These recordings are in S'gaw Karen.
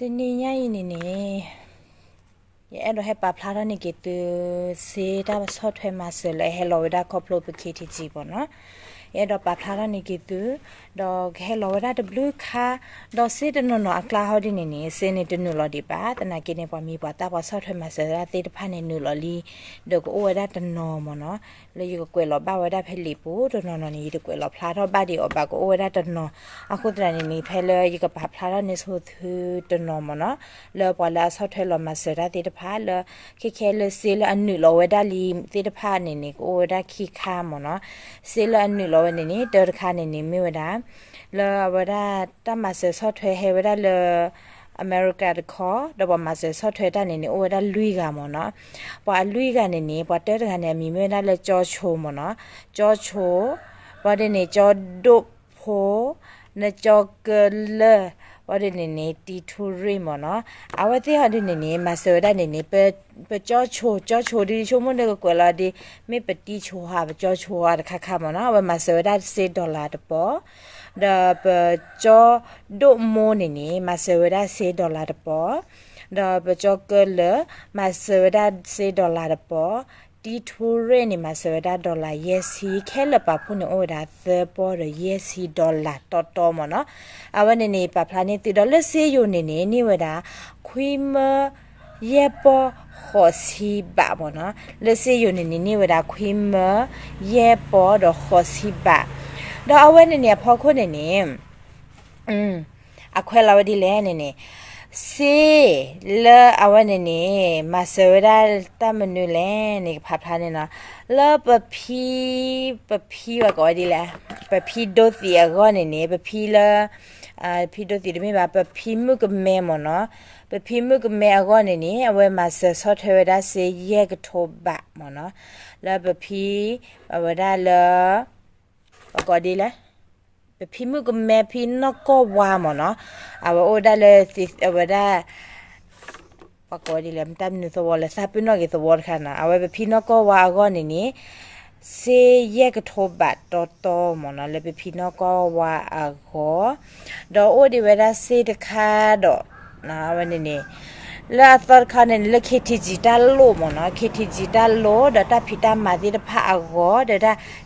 တနံၤညါအံၤန့ၣ်န့ၣ် ယအဲၣ်ဒိးဟဲပာ်ဖျါထီၣ်န့ၢ်က့ၤသု စ့တၢ်ဆီၣ်ထွဲမၤစၢၤလၢအဟဲလီၤဝဲဒၣ်ခီဖျိပ ခ့ထံကံ မ့ၢ်နီၤ. ယအဲၣ်ဒိးပာ်ဖျါထီၣ်န့ၢ်က့ၤသု ဒီးကဟဲလီၤဝဲဒၣ်တဘျုးခါ, ဒီးစ့တနီၤနီၤအကျါဟီဒ်န့ၣ်န့ၣ် စ့န့ၣ်တနုာ်လီၤဒံးဘၣ်, သနာ်က့န့ၣ် ပှၤမံၤပှၤသၣ်ပှၤဆီၣ်ထွဲမၤစၢၤဝဲဒၣ်သ့ၣ်တဖၣ်န့ၣ်နုာ်လီၤလံ, ဒီးကအိၣ်ဝဲဒၣ်တနီၤမ့ၢ်နီၤ. လၢယကကွဲးလီၤဘၣ်ဝဲဒၣ်ဖဲလံာ်ပူၤတနီၤနီၤန့ၣ် ယတကွဲးလီၤဖျါထီၣ်ဘၣ်ဒံးအီၤဘၣ်, ကအိၣ်ဝဲဒၣ်တနီၤ. အဃိသတးန့ၣ်န့ၣ် ဖဲလၢယကပာ်ဖျါထီၣ်န့ၢ်ဆိသုတနီၤမ့ၢ်နီၤ, လၢပှၤလၢအဆီၣ်ထွဲလီၤမၤစၢၤတၢ်သ့ၣ်တဖၣ်လၢ ခဲခဲလၢစ့လၢအနုာ်လီၤဝဲဒၣ်လံသ့ၣ်တဖၣ်န့ၣ်န့ၣ် ကအိၣ်ဝဲဒၣ်ခံခါမ့ၢ်နီၤ. စ့လၢအနုာ်လီၤဝဲန့ၣ်န့ၣ် တၢတခါန့ၣ်န့ၣ် မ့ၢ်ဝဲဒၣ် လၢအဝဲဒၣ်တၢ်မၤစၢၤဆီၣ်ထွဲဟဲဝဲဒၣ်လၢ အမဲရကၤတခီ, ဒီးပှၤမၤစၢၤဆီၣ်ထွဲတၢ်န့ၣ်န့ၣ် အိၣ်ဝဲဒၣ်လွံၢ်ဂၤမ့ၢ်နီၤ. ပှၤအလွံၢ်ဂၤန့ၣ်န့ၣ် ပှၤတၢတဂၤန့ၣ် အမံၤမ့ၢ်ဝဲဒၣ်လၢကၠီဆိမ့ၢ်နီၤ, ကၠီဆိ, ဘၣ်ဒ်န့ၣ် ကၠီဒိၣ်ဖိ, နကၠီကလၢၢ်, ဘၣ်ဒ်န့ၣ်န့ၣ် တံထူရ့ၣ်မ့ၢ်နီၤ. အဝဲသ့ၣ်ဟီဒ်န့ၣ်န့ၣ် မၤစၢၤဝဲဒၣ်န့ၣ်န့ၣ် ပကၠီဆိ, ကၠီဆိဒ်ဆိကမိၣ်ဒီးကကွဲးလီၤဒ် မ့ၢ်ပတံဆိဧါ ပကၠီဆိဧါတခါခါမ့ၢ်နီၤ. အဝဲမၤစၢၤဝဲဒၣ်စ့ dollar တပီၤ, ဒီးပကၠီဒိၣ်မိၢ်န့ၣ်န့ၣ် မၤစၢၤဝဲဒၣ်စ့ dollar တပီၤ, ဒီးပကၠီကလၢၢ် မၤစၢၤဝဲဒၣ်စ့ dollar တပီၤ, တံထူရ့ၣ်န့ၣ် မၤစၢၤဝဲဒၣ် dollar ယဲၢ်ဆံ, ခဲလၢာ်ပာ်ဖှိၣ်န့ၣ်အိၣ်ဝဲဒၣ်သၢပီၤဒီးယဲၢ်ဆံ dollar တီတီမ့ၢ်နီၤ. အဝဲန့ၣ်န့ၣ် ပာ်ဖျါန့ၢ်သုဒီးလၢစ့ယိၤန့ၣ်န့ၣ် န့ၢ်ဝဲဒၣ် ခွံမၢ ယဲၢ်ပီၢ်ဃိးဆံဘးမ့ၢ်နီၤ. လၢစ့ယိၤန့ၣ်န့ၣ် န့ၢ်ဝဲဒၣ်ခွံမၢ ယဲၢ်ပီၢ်ဒီးဃိးဆံဘး, ဒီးအဝဲန့ၣ်န့ၣ် အဖီခိၣ်န့ၣ်န့ၣ် အခွဲးလီၤဝဲဒ်လဲၣ်န့ၣ်န့ၣ်, စ့လၢအဝဲန့ၣ်န့ၣ် မၤစၢၤဝဲဒၣ်တၢ်မနုၤလဲၣ်န့ၣ် ကဖးဖျါန့ၣ်နီၤ, လၢပဖံ, ပဖံဝဲကိးဝဲဒ်လဲၣ်, ပဖံဒိသံးအဂီၢ်န့ၣ်န့ၣ် ပဖံလၢ ဖံဒိသံးတမ့ၢ်ဘၣ်, ပဖံမုၣ်ကမဲမ့ၢ်နီၤ, ပဖံမုၣ်ကမဲအဂီၢ်န့ၣ်န့ၣ် အဝဲမၤစၢၤဆီၣ်ထွဲဝဲဒၣ်စ့ယဲၢ်ကထိဘးမ့ၢ်နီၤ, လၢပဖံ, အဝဲဒၣ်လၢ ပကိးဒ်လဲၣ်, ပဖံမုၣ်ကမဲဖံနီၢ်ကီၢ်ဝါမ့ၢ်နီၤ, အဝဲအိၣ်ဝဲဒၣ်လၢ အဝဲဒၣ် ပှၤကိးဒ်လဲၣ် မတၢ်မနုၤသဝီလၢ သးပ့ၤနီၣ်က့ၤသဝီတခါနီၤ, အဝဲပဖံနီၢ်ကီၢ်ဝါအဂီၢ်န့ၣ်န့ၣ် စ့ယဲၢ်ကထိဘးတီတီမ့ၢ်နီၤ လၢပဖံနီၢ်ကီၢ်ဝါအဂီၢ်, ဒီးအိၣ်ဒံးဝဲဒၣ်စ့တခါဒီး အဝဲန့ၣ်န့ၣ် လၢအသီတခါန့ၣ်န့ၣ် လၢ ခ့ထံကံ တၢ်လိၣ်မ့ၢ်နီၤ, ခ့ထံကံ တၢ်လိၣ် ဒီးတၢ်ဖံးတၢ်မၤသ့ၣ်တဖၣ်အဂီၢ်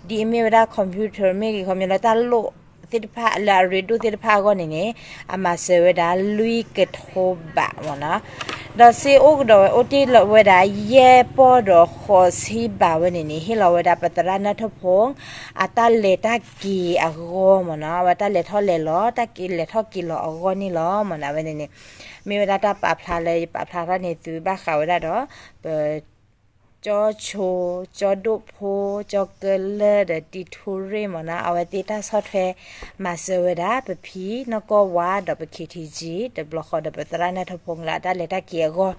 ဒီးတၢ် ဒ်အမ့ၢ်ဝဲဒၣ် computer မ့ၢ်ဂ့ၤ ခီပညီလၢတၢ်လိၣ်သ့ၣ်တဖၣ် လၢအရ့ဒိၣ်သ့ၣ်တဖၣ်အဂီၢ်န့ၣ်န့ၣ် အမၤစၢၤဝဲဒၣ် လွံၢ်ကထိဘးမ့ၢ်နီၤ, ဒီးစ့အိၣ်ကဒီးဝဲ အိၣ်တ့ၢ်လီၤဝဲဒၣ် ယဲၢ်ပီၢ်ဒီးဃိးဆံဘးဝဲန့ၣ်န့ၣ် ဟ့ၣ်လီၤဝဲဒၣ် ပသရၣ်နၢ်ထၢၣ်ဖိ အတၢ်လဲၤတၢ်က့ၤအဂီၢ်မ့ၢ်နီၤ, အဝဲတၢ်လဲၤထီၣ်လဲၤလီၤ တၢ်က့ၤလဲၤထီၣ်က့ၤလီၤအဂီၢ်န့ၣ်လီၤမ့ၢ်နီၤ, အဝဲန့ၣ်န့ၣ် မ့ၢ်ဝဲဒၣ်တၢ်ပာ်ဖျါလၢယပာ်ဖျါထီၣ်န့ၢ်သုဘၣ်ဃးဝဲဒၣ်ဒီး ပ ကၠီဆိ, ကၠီဒိၣ်ဖိ, ကၠီကလၢၢ်ဒီးတံထူရ့ၣ်မ့ၢ်နီၤ, အဝဲသ့ၣ်တၢ်ဆီၣ်ထွဲမၤစၢၤဝဲဒၣ် ပဖံနီၢ်ကီၢ်ဝါဒီးပ ခ့ထံကံ တဘျီဃီဒီးပသရၣ်နၢ်ထၢၣ်ဖိလၢအတၢ်လဲၤတၢ်က့ၤအဂီၢ်,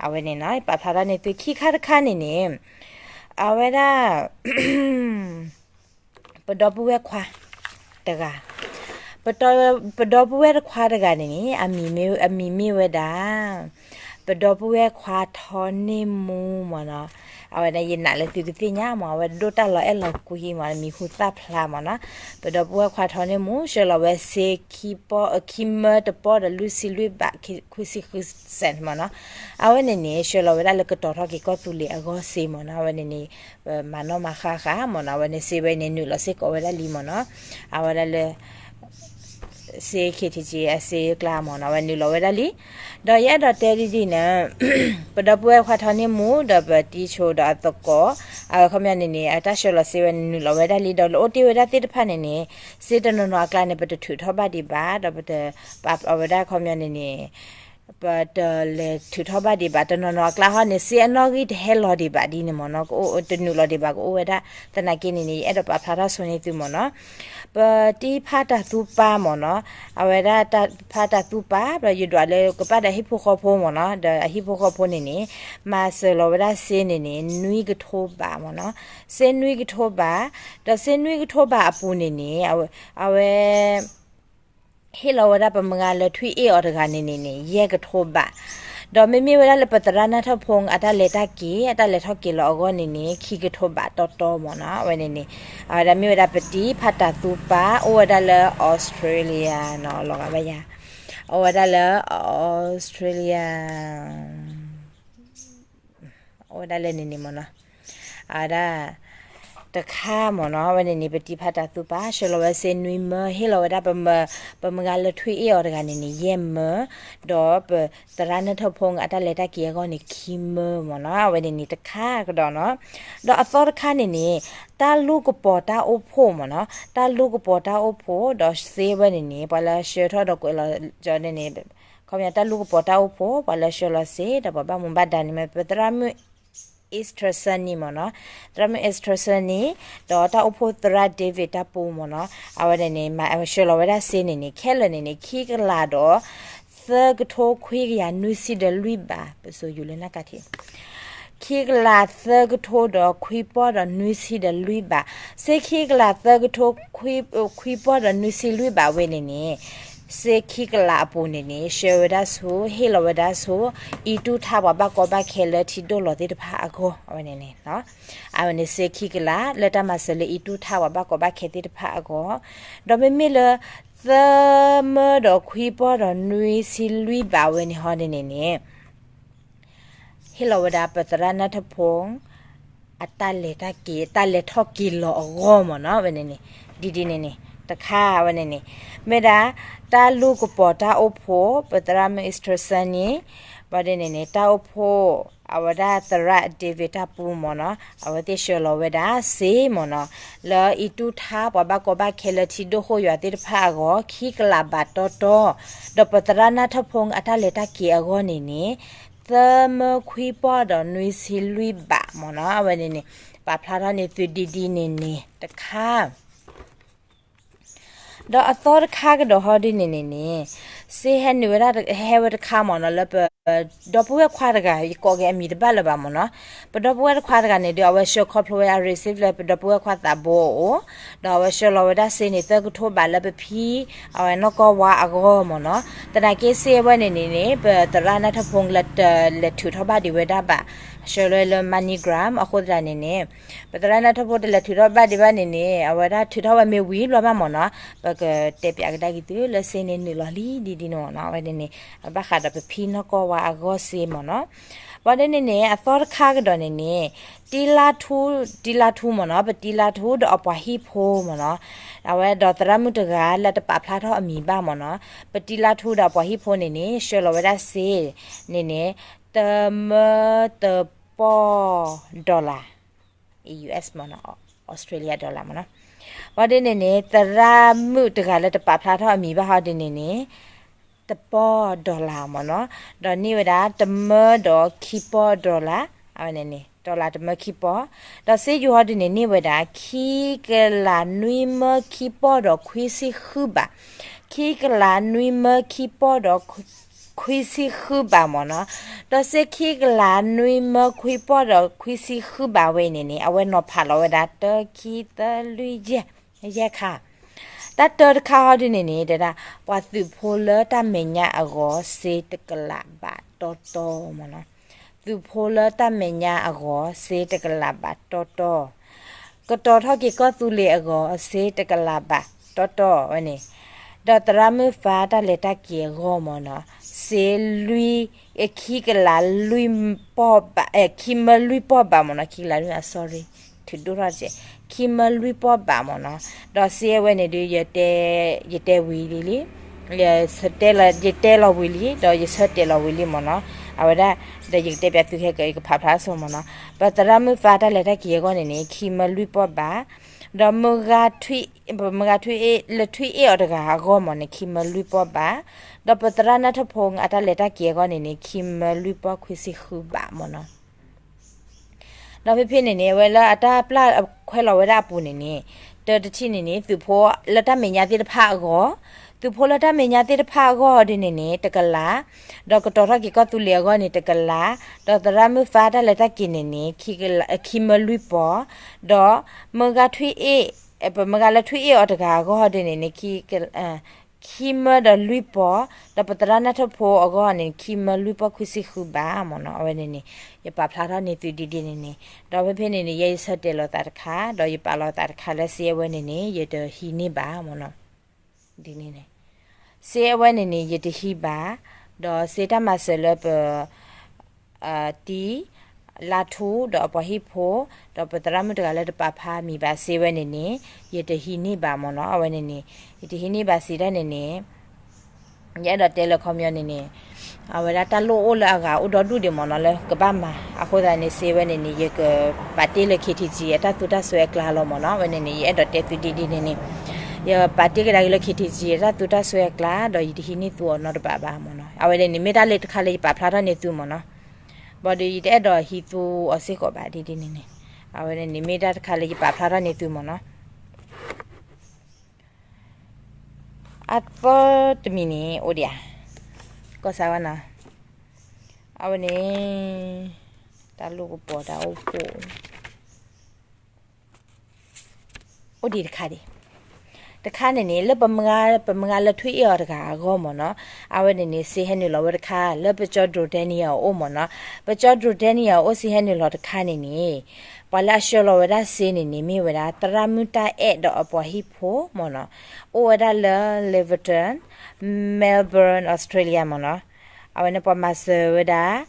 အဝဲန့ၣ်နီၤ ပာ်ဖျါထီၣ်န့ၢ်သုခံခါတခါန့ၣ်န့ၣ် အဝဲဒၣ် ပဒီပုၢ်ဝဲၢ်ခွါတဂၤ, ပဒီပုၢ်ဝဲၢ်ခွါတဂၤန့ၣ်န့ၣ် အမံၤမ့ၢ်ဝဲဒၣ် ပဒီပုၢ်ဝဲၢ်ခွါထီန့ၢ်မူမ့ၢ်နီၤ, အဝဲန့ၣ်ယနာ်လၢသုကသ့ၣ်ညါမ့ၢ် အဝဲဒိၣ်တၢ်လီၤအဲၣ်လီၤကွံမ့ၢ် မံၤဟူသၣ်ဖျါမ့ၢ်နီၤ, ပဒီပုၢ်ဝဲၢ်ခွါထီန့ၢ်မူ ဆှၢလီၤဝဲစ့ခံပီၢ် ခံမၢတပီၢ်ဒီးလွံၢ်ဆံလွံၢ်ဘး ခွံဆံဃုစဲးမ့ၢ်နီၤ, အဝဲန့ၣ်န့ၣ် ဆှၢလီၤဝဲဒၣ်လၢကတီၤထီၣ်က့ၤကီၢ်သူလ့ၤအဂီၢ်စ့မ့ၢ်နီၤ, အဝဲန့ၣ်န့ၣ် ပမၤနီၣ်မၤဃၣ်ဃၣ်မ့ၢ်နီၤ, အဝဲန့ၣ်စ့ဝဲန့ၣ်နုာ်လီၤစ့ၢ်ကီးဝဲဒၣ်လံမ့ၢ်နီၤ, အဝဲဒၣ်လၢ စ့ ခ့ထံကံ အစ့အကျါမ့ၢ်နီၤ အဝဲနုာ်လီၤဝဲဒၣ်လံ, ဒီးယအဲၣ်ဒိးတဲဒ်န့ၣ် ပဒီပုၢ်ဝဲၢ်ခွါထီန့ၢ်မူ ဒီးပတံဆိဒီးအသကိး အဝဲခီပညီန့ၣ်န့ၣ် အတၢ်ဆှၢလီၤစ့ဝဲန့ၣ်နုာ်လီၤဝဲဒၣ်လံ ဒီးလၢအိၣ်တ့ၢ်ဝဲဒၣ်သ့ၣ်တဖၣ်န့ၣ်န့ၣ် စ့တနီၤနီၤအကျါန့ၣ် ပတထုးထီၣ်ဘၣ်ဒံးဘၣ် ဒီးပတပာ်အဝဲဒၣ်ခီပညီန့ၣ်န့ၣ် ပတလဲၤထုးထီၣ်ဘၣ်ဒံးဘၣ် တနီၤနီၤအကျါဟီန့ၣ် စ့အနီၣ်ဂံၢ်တဟဲလီၤဒံးဘၣ်ဒ်န့ၣ်မ့ၢ်နီၤ တနုာ်လီၤဒံးဘၣ်ကအိၣ်ဝဲဒၣ် သနာ်က့န့ၣ်န့ၣ် ယအဲၣ်ဒိးပာ်ဖျါထီၣ်ဆိန့ၢ်သုမ့ၢ်နီၤ, ပတံၤဖးတၢ်သူပၢ်မ့ၢ်နီၤ, အဝဲဒၣ်ဖးတၢ်သူပၢ် ဒီးယဒွးလၢကပာ်ဒီးအဟံၣ်ဖိဃီဖိမ့ၢ်နီၤ ဒီးအဟံၣ်ဖိဃီဖိန့ၣ်န့ၣ် မၤစၢၤလီၤဝဲဒၣ်စ့န့ၣ်န့ၣ် နွံကထိဘးမ့ၢ်နီၤ, စ့နွံကထိဘး, ဒီးစ့နွံကထိဘးအပူၤန့ၣ်န့ၣ် အဝဲ ဟ့ၣ်လီၤဝဲဒၣ်ပမုၢ်ဂၤလၢထွံၣ်အ့ၣ်အီၤတဂၤန့ၣ်န့ၣ်န့ၣ် ယဲၢ်ကထိဘး, ဒီးမ့မ့ၢ်ဝဲဒၣ်လၢပသရၣ်နၢ်ထၢၣ်ဖိ အတၢ်လဲၤတၢ်က့ၤ အတၢ်လဲၤထီၣ်က့ၤလီၤအဂီၢ်န့ၣ်န့ၣ် ခံကထိဘးတီတီမ့ၢ်နီၤ, အဝဲန့ၣ်န့ၣ် အဝဲဒၣ်မ့ၢ်ဝဲဒၣ်ပတံၤဖးတၢ်သူပၢ် အိၣ်ဝဲဒၣ်လၢ Australia နီၤ လီၤဂာ်ဘၣ်ယၤ အိၣ်ဝဲဒၣ်လၢ Australia အိၣ်ဝဲဒၣ်လၢန့ၣ်န့ၣ်မ့ၢ်နီၤ, အဝဲဒၣ် တခါမ့ၢ်နီၤ, အဝဲန့ၣ်န့ၣ် ပတံဖးတၢ်သူပာ် ဆှၢလီၤဝဲစ့နွံမၢ, ဟ့ၣ်လီၤဝဲဒၣ်ပမုၢ်ဂၤလၢထွံၣ်အ့ၣ်အီၤတဂၤန့ၣ်န့ၣ် ယဲၢ်မၢ, ဒီးပသရၣ်နၢ်ထၢၣ်ဖိအတၢ်လဲၤတၢ်က့ၤအဂီၢ်န့ၣ် ခံမၢမ့ၢ်နီၤ, အဝဲန့ၣ်န့ၣ်တခါကဒီးနီၤ. ဒီးအသီတခါန့ၣ်န့ၣ် တၢ်လူၢ်ကပီၤတၢ်အိၣ်ဖှိၣ်မ့ၢ်နီၤ, တၢ်လူၢ်ကပီၤတၢ်အိၣ်ဖှိၣ် ဒီးစ့ဝဲန့ၣ်န့ၣ် ပှၤလၢဆှၢထီၣ်ဒီးကွဲးလီၤကၠီန့ၣ်န့ၣ် ခီပညီတၢ်လူၢ်ကပီၤတၢ်အိၣ်ဖှိၣ် ပှၤလၢဆှၢလီၤစ့ ဒီးပှၤဘၣ်မူဘၣ်ဒါန့ၣ်မ့ၢ် ပသရၣ်မုၣ် Easterson န့ၣ်မ့ၢ်နီၤ, သရၣ်မုၣ် Easterson န့ၣ် ဒီးတၢ်အိၣ်ဖှိၣ်သရၣ် David တၢ်ပူမ့ၢ်နီၤ, အဝဲန့ၣ်န့ၣ် မၤဆှၢလီၤဝဲဒၣ်စ့န့ၣ်န့ၣ် ခဲလၢာ်န့ၣ်န့ၣ် ခံကလးဒီး သၢကထိခွံကယၤနွံဆံဒီးလွံၢ်ဘး, ပစိၤယူၤလၢနၢ်ကၢ်ထံး ခံကလးသၢကထိဒီးခွံပီၢ်ဒီးနွံဆံဒီးလွံၢ်ဘး, စ့ခံကလးသၢကထိ ခွံပီၢ်ဒီးနွံဆံလွံၢ်ဘးဝဲန့ၣ်န့ၣ် စ့ခံကလးအပူၤန့ၣ်န့ၣ် ဆှၢဝဲဒၣ်ဆူ ဟ့ၣ်လီၤဝဲဒၣ်ဆူ အံၣ်တူၢ်ထါပှၤဘၣ်ကီဘၣ်ခဲလၢထံဒိၣ်လီၤသ့ၣ်တဖၣ်အဂီၢ် အဝဲန့ၣ်န့ၣ် အဝဲန့ၣ်စ့ခံကလး လၢတၢ်မၤစၢၤလၢအံၣ်တူၢ်ထါပှၤဘၣ်ကီဘၣ်ခဲသ့ၣ်တဖၣ်အဂီၢ်, ဒီးမ့မ့ၢ်လၢ သၢမၢဒီးခွံပီၢ်ဒီးနွံဆံလွံၢ်ဘးဝဲန့ၣ်ဟီဒ်န့ၣ်န့ၣ် ဟ့ၣ်လီၤဝဲဒၣ်ပသရၣ်နၢ်ထၢၣ်ဖိ အတၢ်လဲၤတၢ်က့ၤ တၢ်လဲၤထီၣ်က့ၤလီၤအဂီၢ်မ့ၢ်နီၤ ဝဲန့ၣ်န့ၣ် ဒ်ဒ်န့ၣ်န့ၣ် တခါဝဲန့ၣ်န့ၣ် မ့ၢ်ဒၣ် တၢ်လူၢ်ကပီၤတၢ်အိၣ်ဖှိၣ် ပသရၣ်မုၣ် Easterson န့ၣ် ဘၣ်ဒ်န့ၣ်န့ၣ် တၢ်အိၣ်ဖှိၣ် အဝဲဒၣ်သရၣ် David တၢ်ပူမ့ၢ်နီၤ အဝဲသ့ၣ်ဆှၢလီၤဝဲဒၣ်စ့မ့ၢ်နီၤ လၢအံၣ်တူၢ်ထါပှၤဘၣ်ကီဘၣ်ခဲလၢထံဒိၣ်ဃိၣ်ယွၤသ့ၣ်တဖၣ်အဂီၢ် ခံကလးဘးတီတီ, ဒီးပသရၣ်နၢ်ထၢၣ်ဖိအတၢ်လဲၤတၢ်က့ၤအဂီၢ်န့ၣ်န့ၣ် သၢမၢခွံပီၢ်ဒီးနွံဆံလွံၢ်ဘးမ့ၢ်နီၤ အဝဲန့ၣ်န့ၣ် ပာ်ဖျါထီၣ်န့ၢ်သုဒ်ဒ်န့ၣ်န့ၣ်တခါ ဒီးအသီတခါကဒီးဟီဒ်န့ၣ်န့ၣ်န့ၣ် စ့ဟဲနုာ်ဝဲဒၣ်ဟဲဝဲတခါမ့ၢ်နီၤ လၢပ ဒီပုၢ်ဝဲၢ်ခွါတဂၤ ယကိးက့ၤအမံၤတဘၣ်လၢၤဘၣ်မ့ၢ်နီၤ ပဒီပုၢ်ဝဲၢ်တခွါတဂၤန့ၣ်ဒီး အဝဲဆှၢခီဖျိဝဲအ receipt လၢပဒီပုၢ်ဝဲၢ်ခွါသးဘိအအိၣ် ဒီးအဝဲဆှၢလီၤဝဲဒၣ်စ့န့ၣ် သၢကထိဘးလၢပဖံ အဝဲနီၢ်ကီၢ်ဝါအဂီၢ်မ့ၢ်နီၤ သနာ်က့စ့အဝဲန့ၣ်န့ၣ်န့ၣ် ပသရၣ်နၢ်ထၢၣ်ဖိလၢတလဲၤထုးထီၣ်ဘၣ်ဒံးဝဲဒၣ်ဘၣ် ဆှၢလီၤလၢ MoneyGram အဃိသတးန့ၣ်န့ၣ် ပသရၣ်နၢ်ထၢၣ်ဖိတလဲၤထုးထီၣ်ဘၣ်ဒံးဘၣ်န့ၣ်န့ၣ် အဝဲဒၣ်ထုးထီၣ်ဝဲမ့ၢ်ဝံၤဘျီဘၣ်မ့ၢ်နီၤ ပကတဲပၠးကဒါက့ၤသုလၢစ့န့ၣ်နုာ်လီၤလံဒ်ဒ်န့ၣ်မ့ၢ်နီၤ အဝဲန့ၣ်န့ၣ် အဘၣ်ဃးဒီးပဖံနီၢ်ကီၢ်ဝါအဂီၢ်စ့မ့ၢ်နီၤ ဘၣ်ဒ်န့ၣ်န့ၣ် အသီတခါကဒီးန့ၣ်န့ၣ် တံလါထူ တံလါထူမ့ၢ်နီၤ ပတံလါထူဒီးအပှၤဟံၣ်ဖိမ့ၢ်နီၤ အဝဲဒီးသရၣ်မုၣ်တဂၤလၢတပာ်ဖျါထီၣ်အမံၤဘၣ်မ့ၢ်နီၤ ပတံလါထူဒီးအပှၤဟံၣ်ဖိန့ၣ်န့ၣ် ဆှၢလီၤဝဲဒၣ်စ့န့ၣ်န့ၣ် တမၢတပီၢ် dollar US မ့ၢ်နီၤ Australia dollar မ့ၢ်နီၤ ဘၣ်ဒ်န့ၣ်န့ၣ် သရၣ်မုၣ်တဂၤလၢတပာ်ဖျါထီၣ်အမံၤဘၣ်ဟီဒ်န့ၣ်န့ၣ် တပီၢ် dollar မ့ၢ်နီၤ ဒီးန့ၢ်ဝဲဒၣ်တမၢဒီးခံပီၢ် dollar အဝဲန့ၣ်န့ၣ် dollar တမၢခံပီၢ် ဒီးစ့ယူၤဟီဒ်န့ၣ်န့ၢ်ဝဲဒၣ် ခံကလးနွံမၢခံပီၢ်ဒီးခွံဆံဃုဘး ခံကလးနွံမၢခံပီၢ်ဒီး ခွံဆံဃုဘးမ့ၢ်နီၤ ဒီးစ့ခံကလးနွံမၢခွံပီၢ်ဒီးခွံဆံဃုဘးဝဲန့ၣ်န့ၣ် အဝဲနီၤဖးလီၤဝဲဒၣ် တၢ ခံ သၢ လွံၢ် ယဲၢ် ယဲၢ်ခါ တၢ်တၢတခါဟီဒ်န့ၣ်န့ၣ် တဲဒၣ် ပှၤသုးဖိလၢတၢ်မဲာ်ညါအဂီၢ် စ့တကလးဘးတီတီမ့ၢ်နီၤ သုးဖိလၢတၢ်မဲာ်ညါအဂီၢ် စ့တကလးဘးတီတီ ကတီၤထီၣ်က့ၤကီၢ်သူလ့ၤအဂီၢ် စ့တကလးဘးတီတီဝဲန့ၣ် ဒီးသရၣ်မုၣ်ဖါတၢ်လဲၤတၢ်က့ၤအဂီၢ်မ့ၢ်နီၤ စ့လွံၢ် ခံကလးလွံၢ်ပီၢ်ဘး ခံမၢလွံၢ်ပီၢ်ဘးမ့ၢ်နီၤ ခံကလးလွံၢ် sorry ထုးဒိၣ်ထီၣ်တက့ၢ် ခံမၢလွံၢ်ပီၢ်ဘးမ့ၢ်နီၤ ဒီးစ့အဝဲန့ၣ်ဒုး ယတဲဝံၤလံလံ ယတဲလီၤဝံၤလံ ဒီးယဆၢတဲာ်လီၤဝံၤလံမ့ၢ်နီၤ အဝဲဒၣ် ဒီးယကတဲပၠးသုခဲက ယကဖးဖျါဆိမ့ၢ်နီၤ ပသရၣ်မုၣ်ဖါတၢ်လဲၤတၢ်က့ၤအဂီၢ်န့ၣ်န့ၣ် ခံမၢလွံၢ်ပီၢ်ဘး ဒီးမုၢ်ဂၤထွံၣ် ပမုၢ်ဂၤထွံၣ်အ့ၣ် လၢထွံၣ်အ့ၣ်အီၤတဂၤအဂီၢ်မ့ၢ်န့ၣ် ခံမၢလွံၢ်ပီၢ်ဘး ဒီးပသရၣ်နၢ်ထၢၣ်ဖိအတၢ်လဲၤတၢ်က့ၤအဂီၢ်န့ၣ်န့ၣ် ခံမၢလွံၢ်ပီၢ်ခွံဆံဃုဘးမ့ၢ်နီၤ ဒီးဖဲဖဲန့ၣ်န့ၣ် အဝဲလၢအတၢ်ပျၢ်ခွဲးလီၤဝဲဒၣ်အပူၤန့ၣ်န့ၣ် တၢတထံၣ်န့ၣ်န့ၣ် သုးဖိလၢတၢ်မဲာ်ညါသ့ၣ်တဖၣ်အဂီၢ် သုးဖိလၢတၢ်မဲာ်ညါသ့ၣ်တဖၣ်အဂီၢ်ဒ်န့ၣ်န့ၣ် တကလး ဒီးကတီၤထီၣ်က့ၤကီၢ်သူလ့ၤအဂီၢ်န့ၣ် တကလး ဒီးသရၣ်မုၣ်ဖါတၢ်လဲၤတၢ်က့ၤန့ၣ်န့ၣ် ခံမၢလွံၢ်ပီၢ် ဒီးမုၢ်ဂၤထွံၣ်အ့ၣ် ပမုၢ်ဂၤလၢထွံၣ်အ့ၣ်အီၤတဂၤအဂီၢ်ဒ်န့ၣ်န့ၣ် ခံမၢဒီးလွံၢ်ပီၢ် ဒီးပသရၣ်နၢ်ထၢၣ်ဖိအဂီၢ်န့ၣ် ခံမၢလွံၢ်ပီၢ်ခွံဆံဃုဘးမ့ၢ်နီၤ အဝဲန့ၣ်န့ၣ် ယပာ်ဖျါထီၣ်န့ၢ်သုဒ်ဒ်န့ၣ်န့ၣ် ဒီးဖဲဖဲန့ၣ်န့ၣ် ယဲယဆၢတဲာ်လီၤသးတခါ ဒီးယပာ်လီၤသးတခါလၢစ့အဝဲန့ၣ်န့ၣ် ယတဟံးန့ၢ်ဘၣ်မ့ၢ်နီၤ ဒ်န့ၣ်န့ၣ် စ့အဝဲန့ၣ်န့ၣ် ယတဟံးဘၣ်, ဒီးစ့တၢ်မၤစၢၤလၢပ တံၤ လါထူ ဒီးအပှၤဟံၣ်ဖိ ဒီးပသရၣ်မုၣ်တဂၤလၢတပာ်ဖျါမံၤဘၣ်စ့ဝဲန့ၣ်န့ၣ် ယတဟံးန့ၢ်ဘၣ်မ့ၢ်နီၤ. အဝဲန့ၣ်န့ၣ် ယတဟံးန့ၢ်ဘၣ်စံးတၢ်န့ၣ်န့ၣ် ယအဲၣ်ဒိးတဲလၢခီပညီန့ၣ်န့ၣ် အဝဲဒၣ်တၢ်လိၣ်အိၣ်လၢအဂၤအိၣ်ဒီဒူၣ်ဒံးမ့ၢ်နီၤ လၢကဘၣ်မၤ အဃိသတးန့ၣ် စ့ဝဲန့ၣ်န့ၣ် ယကပာ်တ့ၢ်လၢ ခ့ထံကံ အတၢ်သူတၢ်စွဲအကျါလီၤမ့ၢ်နီၤ. အဝဲန့ၣ်န့ၣ် ယအဲၣ်ဒိးတဲသုဒ်ဒ်န့ၣ်န့ၣ် ယပာ်တ့ၢ်ကဒါက့ၤလၢ ခ့ထံကံ အတၢ်သူတၢ်စွဲအကျါ ဒီးယတဟံးန့ၢ်သုအီၤနီတဘးဘၣ်မ့ၢ်နီၤ. အဝဲန့ၣ်န့ၣ် မ့ၢ်တၢ်လၢတခါလၢယပာ်ဖျါထီၣ်န့ၢ်သုမ့ၢ်နီၤ. ဘၣ်ဒီးယတအဲၣ်ဒိးဟံးသုအီၤစ့ၢ်ကီးဘၣ်ဒ်ဒ်န့ၣ်န့ၣ် အဝဲန့ၣ်န့ၣ် မ့ၢ်တၢ်တခါလၢယပာ်ဖျါထီၣ်န့ၢ်သုမ့ၢ်နီၤ. အသီတမံၤန့ၣ် အိၣ်ဒံးဧါ, ကီၢ်စါဝဲနီၤ, အဝဲန့ၣ် တၢ်လိၣ်ကပီၤတၢ်အိၣ်ဖှိၣ် အိၣ်ဒံးတခါဒံး, တခါန့ၣ်န့ၣ် လၢပမုၢ်ဂၤ ပမုၢ်ဂၤလၢထွံၣ်အ့ၣ်အီၤတဂၤအဂီၢ်မ့ၢ်နီၤ, အဝဲန့ၣ်န့ၣ် စ့ဟဲနုာ်လီၤဝဲတခါ လၢပကၠီဒိးတဲနံၤအအိၣ်မ့ၢ်နီၤ, ပကၠီဒိးတဲနံၤအအိၣ်စ့ဟဲနုာ်လီၤတခါန့ၣ်န့ၣ် ပှၤလၢအဆှၢလီၤဝဲဒၣ်စ့န့ၣ်န့ၣ် မ့ၢ်ဝဲဒၣ် သရၣ်မုၣ်တၢ်အဲၣ်ဒီးအပှၤဟံၣ်ဖိမ့ၢ်နီၤ, အိၣ်ဝဲဒၣ်လၢ Laverton, Melbourne, Australia မ့ၢ်နီၤ, အဝဲန့ၣ်ပှၤမၤစၢၤဝဲဒၣ်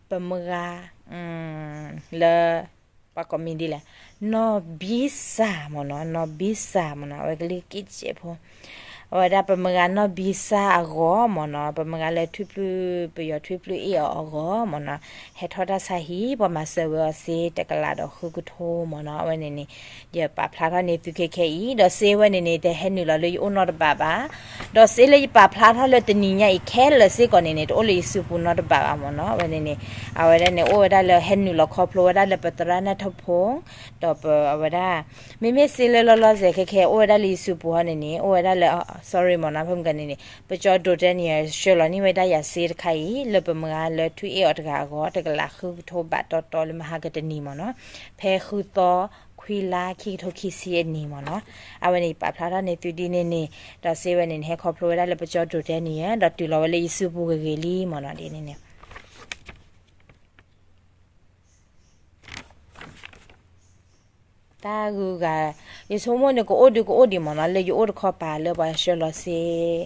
ပမုၢ်ဂၤ လၢ ပှၤကိးမံၤဒ်လဲၣ်, နီၢ်ဘံစၢ်မ့ၢ်နီၤ, နီၢ်ဘံစၢ်မ့ၢ်နီၤ, အဝဲကလံၤက့ၣ်စဲးဖိ, အဝဲဒၣ်ပမုၢ်ဂၤနီၢ်ဘံစၢ်အဂီၢ်မ့ၢ်နီၤ, ပမုၢ်ဂၤလၢထွံၣ်ပျုၢ် ပယီၤထွံၣ်ပျုၢ်အ့ၣ်အီၤအဂီၢ်မ့ၢ်နီၤ, ဟဲထီၣ်တၢ်ဆါဟံၣ် ပှၤမၤစၢၤဝဲအီၤစ့တကလးဒီးဃုကထိမ့ၢ်နီၤ, အဝဲန့ၣ်န့ၣ် ယပာ်ဖျါထီၣ်န့ၢ်သုခဲခဲအံၤ, ဒီးစ့ဝဲန့ၣ်န့ၣ် တဟဲနုာ်လီၤလၢယအိၣ်နီတဘးဘၣ်, ဒီးစ့လၢယပာ်ဖျါထီၣ်လၢတနံၤညါအံၤခဲလၢာ်စ့ၢ်ကီးန့ၣ်န့ၣ် တအိၣ်လၢယစုပူၤနီတဘးဘၣ်မ့ၢ်နီၤ, အဝဲန့ၣ်န့ၣ် အဝဲဒၣ်န့ၣ် အိၣ်ဝဲဒၣ်လၢဟဲနုာ်လီၤခီဖျိဝဲဒၣ်လၢပသရၣ်နၢ်ထၢၣ်ဖိ, ဒီးပအဝဲဒၣ် မ့မ့ၢ်စ့လၢလီၤလီၤဆဲးခဲခဲအိၣ်ဝဲဒၣ်လၢယစုပူၤဟီန့ၣ်န့ၣ် အိၣ်ဝဲဒၣ်လၢ sorry မ့ၢ်နီၤ, ဖဲမုၢ်ဂီၤန့ၣ်န့ၣ် ပကၠီဒိးတဲနံၤ ဆှၢလီၤန့ၢ်ဝဲဒၣ်ယၤစ့တခါအံၤ လၢပမုၢ်ဂၤလၢထွံၣ်အ့ၣ်အီၤတဂၤအဂီၢ် တကလးဃုကထိဘးတီတီလၢမဟါကတနံၤမ့ၢ်နီၤ, ဖဲဃုသီခွံလါခံကထိခံဆံအနံၤမ့ၢ်နီၤ, အဝဲန့ၣ်ယပာ်ဖျါထီၣ်န့ၢ်သုဒ်န့ၣ်န့ၣ်, ဒီးစ့ဝဲန့ၣ်န့ၣ် ဟဲခီဖျိဝဲဒၣ်လၢပကၠီဒိးတဲနံၤဧၢ, ဒီးတုၤလီၤဝဲလၢယစုပူၤဂ့ၤဂ့ၤလံမ့ၢ်နီၤ, ဒ်န့ၣ်န့ၣ် တၢ်ဂုၤဂၤ, ယဆိကမိၣ်န့ၣ် ကအိၣ်ဒုးကအိၣ်ဒံးမ့ၢ်နီၤ, လၢယအိၣ်တခီပၤလၢပှၤဆှၢလီၤစ့,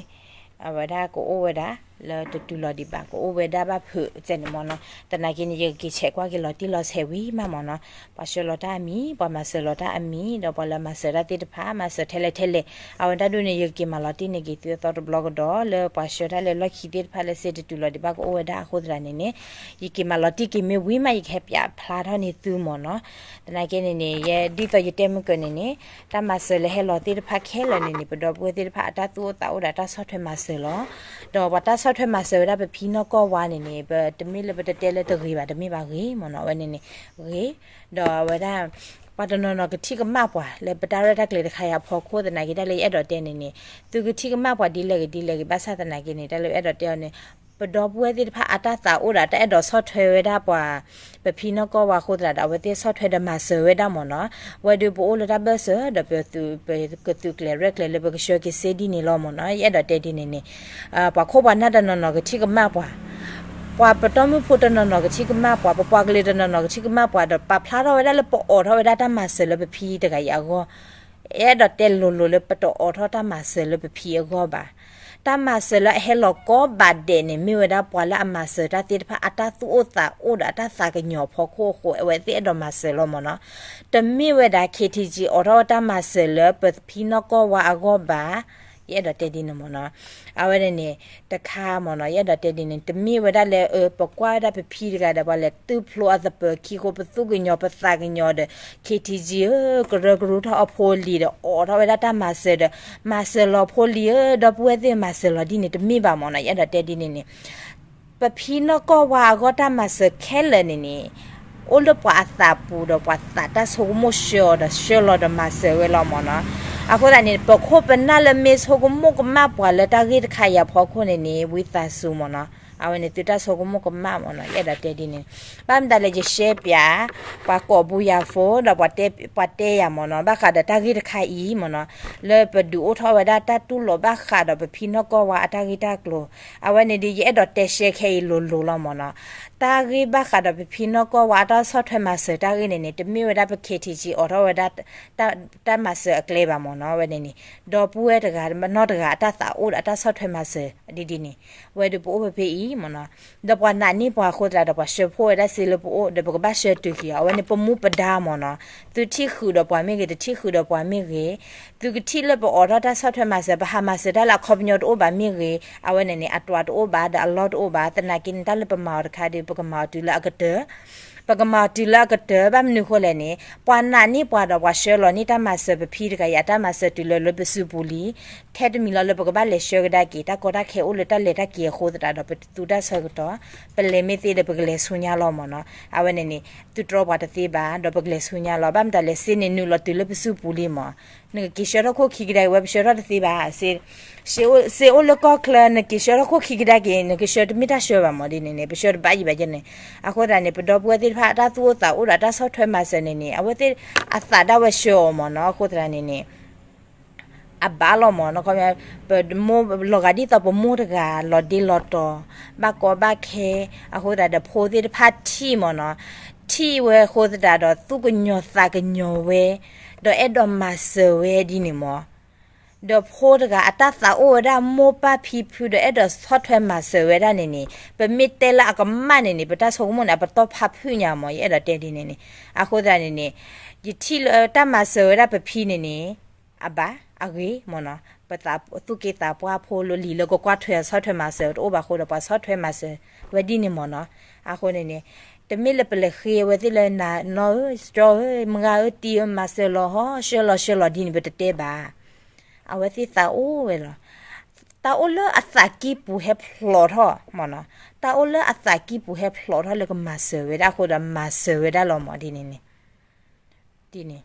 အဝဲဒၣ်ကအိၣ်ဝဲဒၣ် လၢတတုၤလီၤဒံးဘၣ်, ကအိၣ်ဝဲဒၣ်ဘၣ်ဖုးကဲန့ၣ်မ့ၢ်နီၤ, သနာ်က့န့ၣ် ယကက့ၤဆဲးကွၢ်က့ၤလီၤတံၢ်လီၤဆဲးဝံၤမးမ့ၢ်နီၤ, ပှၤဆှၢလီၤတၢ်အမံၤ, ပှၤမၤစၢၤလီၤတၢ်အမံၤ, ဒီးပှၤလၢမၤစၢၤတၢ်သ့ၣ်တဖၣ် မၤစၢၤထဲလဲၣ်ထဲလဲၣ်, အဝဲတၢ်ဒ်န့ၣ် ယကက့ၤမၤလီၤတံၢ်န့ၢ်က့ၤသုအသီတဘျီကဒီး, လၢပှၤဆှၢတၢ်လၢလီၢ်ခံသ့ၣ်တဖၣ်လၢစ့တတုၤလီၤဒံးဘၣ်ကအိၣ်ဝဲဒၣ်အဃိသတးန့ၣ်န့ၣ် ယက့ၤမၤလီၤတံၢ်က့ၤမ့ၢ်ဝံၤမး ယကဟဲပၠးဖျါထီၣ်န့ၢ်သုမ့ၢ်နီၤ. သနာ်က့န့ၣ်န့ၣ် ယဲဒ်သိးယတဲမုၢ်ကၢၤန့ၣ်န့ၣ် တၢ်မၤစၢၤလၢဟဲလီၤသ့ၣ်တဖၣ်ခဲလၢာ်န့ၣ်န့ၣ် ပဒီပုၢ်ဝဲၢ်သ့ၣ်တဖၣ်အတၢ်သူၣ်အိၣ်သးအိၣ်ဒီးတၢ်ဆီၣ်ထွဲမၤစၢၤလီၤ. ဒီးပှၤတၢ်ဆီၣ်ထွဲမၤစၢၤဝဲဒၣ်ပဖံနီၢ်ကီၢ်ဝါန့ၣ်န့ၣ် ပတမ့ၢ်လၢပတတဲလၢတဂ့ၤဘၣ် တမ့ၢ်ဘၣ်ဂ့ၤမ့ၢ်နီၤ အဝဲန့ၣ်န့ၣ် ဂ့ၤ ဒီးအဝဲဒၣ် ပှၤတနီၤနီၤကထံၣ်ကမၣ်ပှၤလၢပတၢ်ရဲၣ်တၢ်ကျဲၤတခါအံၤအဖီခိၣ်သနာ်က့ တၢ်လၢယအဲၣ်ဒိးတဲန့ၣ်န့ၣ် သုကထံၣ်ကမၣ်ပှၤဒ်လဲၣ်ဂ့ၤဒ်လဲၣ်ဂ့ၤ ဘၣ်ဆၣ်သနာ်က့န့ၣ် တၢ်လၢယအဲၣ်ဒိးတဲအီၤန့ၣ် ပဒီပုၢ်ဝဲၢ်သ့ၣ်တဖၣ်အတၢ်သးအိၣ်ဒီးတၢ်အဲၣ်ဒိးဆီၣ်ထွဲဝဲဒၣ်ပှၤ ပဖံနီၢ်ကီၢ်ဝါအဃိသတးဒီး အဝဲသ့ၣ်ဆီၣ်ထွဲဒီးမၤစၢၤဝဲဒၣ်မ့ၢ်နီၤ. ဝဲဒုးပအိၣ်လၢတၢ်ဘၢၣ်စၢၤဒီး ပကသုးကျဲၤရဲၣ်ကျဲၤလၢပကဆှၢက့ၤစ့ဒ်န့ၣ်လီၤမ့ၢ်နီၤ. ယအဲၣ်ဒိးတဲဒ်န့ၣ်န့ၣ် ပှၤခိၣ်ပှၤနၢ်တနီၤနီၤကထံၣ်ကမၣ်ပှၤ ပှၤပတီၢ်မုၢ်ဖိတနီၤနီၤကထံၣ်ကမၣ်ပှၤ ပပှၤကလုာ်တနီၤနီၤကထံၣ်ကမၣ်ပှၤဒီး ပာ်ဖျါထီၣ်ဝဲဒၣ်လၢပအိးထီၣ်ဝဲဒၣ်တၢ်မၤစၢၤလၢပဖံတဂၤအံၤအဂီၢ် အဲၣ်ဒိးတဲလိၤလိၤလၢပတအိးထီၣ်တၢ်မၤစၢၤလၢပဖံအဂီၢ်ဘၣ်. တၢ်မၤစၢၤလၢအဟဲလီၤကိးဘးဒဲးန့ၣ် မ့ၢ်ဝဲဒၣ်ပှၤလၢအမၤစၢၤတၢ်သ့ၣ်တဖၣ်အတၢ်သူၣ်အိၣ်သးအိၣ်ဒီးအတၢ်သးကညီၤအဖီခိၣ်အဃိ အဝဲသ့ၣ်အဲၣ်ဒိးမၤစၢၤလီၤမ့ၢ်နီၤ. တမ့ၢ်ဝဲဒၣ် ခ့ထံကံ အိးထီၣ်ဝဲတၢ်မၤစၢၤလၢပဖံနီၢ်ကီၢ်ဝါအဂီၢ်ဘၣ်. ယအဲၣ်ဒိးတဲဒ်န့ၣ်မ့ၢ်နီၤ. အဝဲန့ၣ်န့ၣ် တခါမ့ၢ်နီၤ ယအဲၣ်ဒိးတဲဒ်န့ၣ် တမ့ၢ်ဝဲဒၣ်လၢ ပကွၢ်ဝဲဒၣ်ပဖံတဂၤဒီး ပှၤလဲၤသုးဖျိအသပၢၤခံဃိ ပသူၣ်ကညီၤပသးကညီၤဒီး ခ့ထံကံ ဧၢ ကရၢကရိထီၣ်အဖိအလံၤဒီး အိးထီၣ်ဝဲဒၣ်တၢ်မၤစၢၤဒီး မၤစၢၤလီၤဖိလံၤဧၢ ဒီပုၢ်ဝဲၢ်သ့ၣ်မၤစၢၤလီၤဒ်န့ၣ် တမ့ၢ်ဘၣ်မ့ၢ်နီၤ ယအဲၣ်ဒိးတဲဒ်န့ၣ်န့ၣ် ပဖံနီၢ်ကီၢ်ဝါအဂီၢ်တၢ်မၤစၢၤခဲလၢာ်န့ၣ်န့ၣ် အိၣ်လၢပှၤအသးပူၤဒီးပှၤသးတၢ်ဆိကမိၣ်ဆှၢအီၤဒီးဆှၢလီၤဒီးမၤစၢၤဝဲလီၤမ့ၢ်နီၤ. အဃိသတးန့ၣ် ပခိၣ်ပနၢ်လၢမ့ၢ်ဆိကမိၣ်ကမၣ်ပှၤလၢတၢ်ဂ့ၢ်တခါအံၤအဖီခိၣ်န့ၣ်န့ၣ် ဝံသးစူၤမ့ၢ်နီၤ အဝဲန့ၣ်သုတၢ်ဆိကမိၣ်ကမၣ်မ့ၢ်နီၤ ယအဲၣ်ဒိးတဲဒ်န့ၣ် ဘၣ်မတၤလဲၣ်ယရှဲပၠး ပှၤကိးပူၤယၤဖိဒီး ပှၤတဲယၤမ့ၢ်နီၤ ဘၣ်ဃးဒီးတၢ်ဂ့ၢ်တခါအံၤမ့ၢ်နီၤ လၢပဒုးအိၣ်ထီၣ်ဝဲဒၣ်တၢ်တူၢ်လိာ်ဘၣ်ဃးဒီးပဖံနီၢ်ကီၢ်ဝါအတၢ်ဂ့ၢ်တၢ်ကျိၤ အဝဲန့ၣ်ဒီးယအဲၣ်ဒိးတဲရှဲခဲအံၤလိၤလိၤလီၤမ့ၢ်နီၤ. တၢ်ဂ့ၢ်ဘၣ်ဃးဒီးပဖံနီၢ်ကီၢ်ဝါအတၢ်ဆီၣ်ထွဲမၤစၢၤတၢ်ဂ့ၢ်န့ၣ်န့ၣ် တမ့ၢ်ဝဲဒၣ်ပ ခ့ထံကံ အိးထီၣ်ဝဲဒၣ် တၢ်မၤစၢၤအကျဲဘၣ်မ့ၢ်နီၤ. အဝဲန့ၣ်န့ၣ် ဒီပုၢ်ဝဲၢ်တဂၤနီတဂၤအတၢ်သးအိၣ်ဒီးအတၢ်ဆီၣ်ထွဲမၤစၢၤဒ်ဒ်န့ၣ် ဝဲဒုးပအိၣ်ဖဲဖဲအံၤမ့ၢ်နီၤ. ဒီးပှၤနာ်န့ၢ်ပှၤအဃိသတးဒီး ပှၤဆှၢဖှိၣ်ဝဲဒၣ်စ့လၢပအိၣ်ဒီး ပကဘၣ်ဆှၢတုၤက့ၤအီၤ အဝဲန့ၣ်ပမူပဒါမ့ၢ်နီၤ. သုထံၣ်ဃုာ်ဒီးပှၤမ့ၢ်ဂ့ၤ, တထံၣ်ဃုာ်ဒီးပှၤမ့ၢ်ဂ့ၤ, သုကထံၣ်လၢပအိးထီၣ်တၢ်ဆီၣ်ထွဲမၤစၢၤ ပဟးမၤစၢၤတၢ်လၢအခီပညီတအိၣ်ဘၣ်မ့ၢ်ဂ့ၤ, အဝဲန့ၣ်န့ၣ် အတြၢ်တအိၣ်ဘၣ် ဒီးအလီၢ်တအိၣ်ဘၣ်. သနာ်က့န့ၣ် တၢ်လၢပမၤအီၤတခါဒီး ပကမၤအီၤတုၤလၢအကတၢၢ် ပကမၤအီၤတုၤလၢအကတၢၢ် ဘၣ်မနုၤအဃိလဲၣ်န့ၣ် ပှၤနာ်န့ၢ်ပှၤဒီးပှၤဆှၢလီၤန့ၢ်တၢ်မၤစၢၤ ပဖံတဂၤအံၤအတၢ်မၤစၢၤတုၤလၢလၢပစုပူၤလံ. ထဲတမံၤလီၤလၢပကဘၣ်လဲၤဆှၢကဒါက့ၤ တၢ်ကီတၢ်ခဲအိၣ်လၢတၢ်လဲၤတၢ်က့ၤအဃိသတးဒီး ပသူတၢ်ဆၢကတီၢ် ပလဲၤမ့ၢ်သ့ဒီးပကလဲၤဆူညါလီၤမ့ၢ်နီၤ. အဝဲန့ၣ်န့ၣ် သုတြီပှၤတသ့ဘၣ် ဒီးပကလဲၤဆူညါလီၤ. ဘၣ်မတၤလဲၣ် စ့န့ၣ်နုာ်လီၤတုၤလၢပစုပူၤလံမ့ၢ် နကက့ၤဆှၢထီၣ်ခိၣ်ခံကဒါက့ၤဝဲ ပဆှၢထီၣ်တသ့ဘၣ်. စ့အိၣ်လၢကီၢ်ချၢ နက့ၤဆှၢထီၣ်ခိၣ်ခံကဒါက့ၤ နကဆှၢတမ့ၢ်တၢ်ဆှၢဘၣ်မ့ၢ်ဒ်န့ၣ်န့ၣ် ပဆှၢတဘၣ်ယံၤဘၣ်ယဲန့ၣ်. အဃိသတးန့ၣ် ပဒီပုၢ်ဝဲၢ်သ့ၣ်တဖၣ် အတၢ်သူၣ်အိၣ်သးအိၣ်ဒီးအတၢ်ဆီၣ်ထွဲမၤစၢၤန့ၣ်န့ၣ် အဝဲသ့ၣ်အသးဒၣ်ဝဲဆှၢအီၤမ့ၢ်နီၤ. အဃိသတးန့ၣ်န့ၣ် အဘၣ်လီၤမ့ၢ်နီၤ. ပမိၢ်လီၤဂာ်ဒ်သိးပမိၢ်တဂၤ လီၤဒ့လီၤတီၤ ဘၣ်ကီဘၣ်ခဲ အဃိသတးဒီးဖိသ့ၣ်တဖၣ်ထံၣ်မ့ၢ်နီၤ. ထံၣ်ဝဲအဃိသတးဒီး သူၣ်ကညီၤသးကညီၤဝဲ ဒီးအဲၣ်ဒိးမၤစၢၤဝဲဒ်န့ၣ်မ့ၢ် ဒီးဖိတဂၤအတၢ်သးအိၣ်ဝဲဒၣ်မိၢ်ပၢ်ဖံဖုဒီး အဲၣ်ဒိးဆီၣ်ထွဲမၤစၢၤဝဲဒၣ်န့ၣ်န့ၣ် ပမ့ၢ်တဲလၢအကမၣ်န့ၣ်န့ၣ် ပတၢ်ဆိကမိၣ်န့ၣ် အပတီၢ်ဖးဖုၣ်ညါမ့ၢ် ယအဲၣ်ဒိးတဲဒ်န့ၣ်န့ၣ်. အဃိသတးန့ၣ်န့ၣ် ယထံၣ်လၢတၢ်မၤစၢၤဝဲဒၣ်ပဖံန့ၣ်န့ၣ် အဘၣ်အဂ့ၤမ့ၢ်နီၤ. ပသူၣ်က့သးပှၢ်ဖိလၢလံာ်လၢကကွၢ်ထွဲအဆီၣ်ထွဲမၤစၢၤတအိၣ်ဘၣ်အဃိဒီး ပှၤဆီၣ်ထွဲမၤစၢၤဝဲဒ်န့ၣ်မ့ၢ်နီၤ. အဃိန့ၣ်န့ၣ် တမ့ၢ်လၢပလဲၤဃ့အဝဲသ့ၣ်လၢနၤနီၢ်ဧၢ ကၠီဧၢ မုၢ်ဂၤဧၢ တံၤဧၢ မၤစၢၤလီၤဟီ ဆှၢလီၤဆှၢလီၤဒ်န့ၣ် ပတတဲဘၣ်. အဝဲသ့ၣ်သးအိၣ်ဝဲလီၤ. တၢ်အိၣ်လၢအသးကံၢ်ပူၤဟဲဖျိးထီၣ်မ့ၢ်နီၤ. တၢ်အိၣ်လၢအသးကံၢ်ပူၤဟဲဖျိးထီၣ်လၢကမၤစၢၤဝဲဒၣ်အဃိဒီး မၤစၢၤဝဲဒၣ်လီၤမ့ၢ်ဒ်န့ၣ်န့ၣ် ဒ်န့ၣ်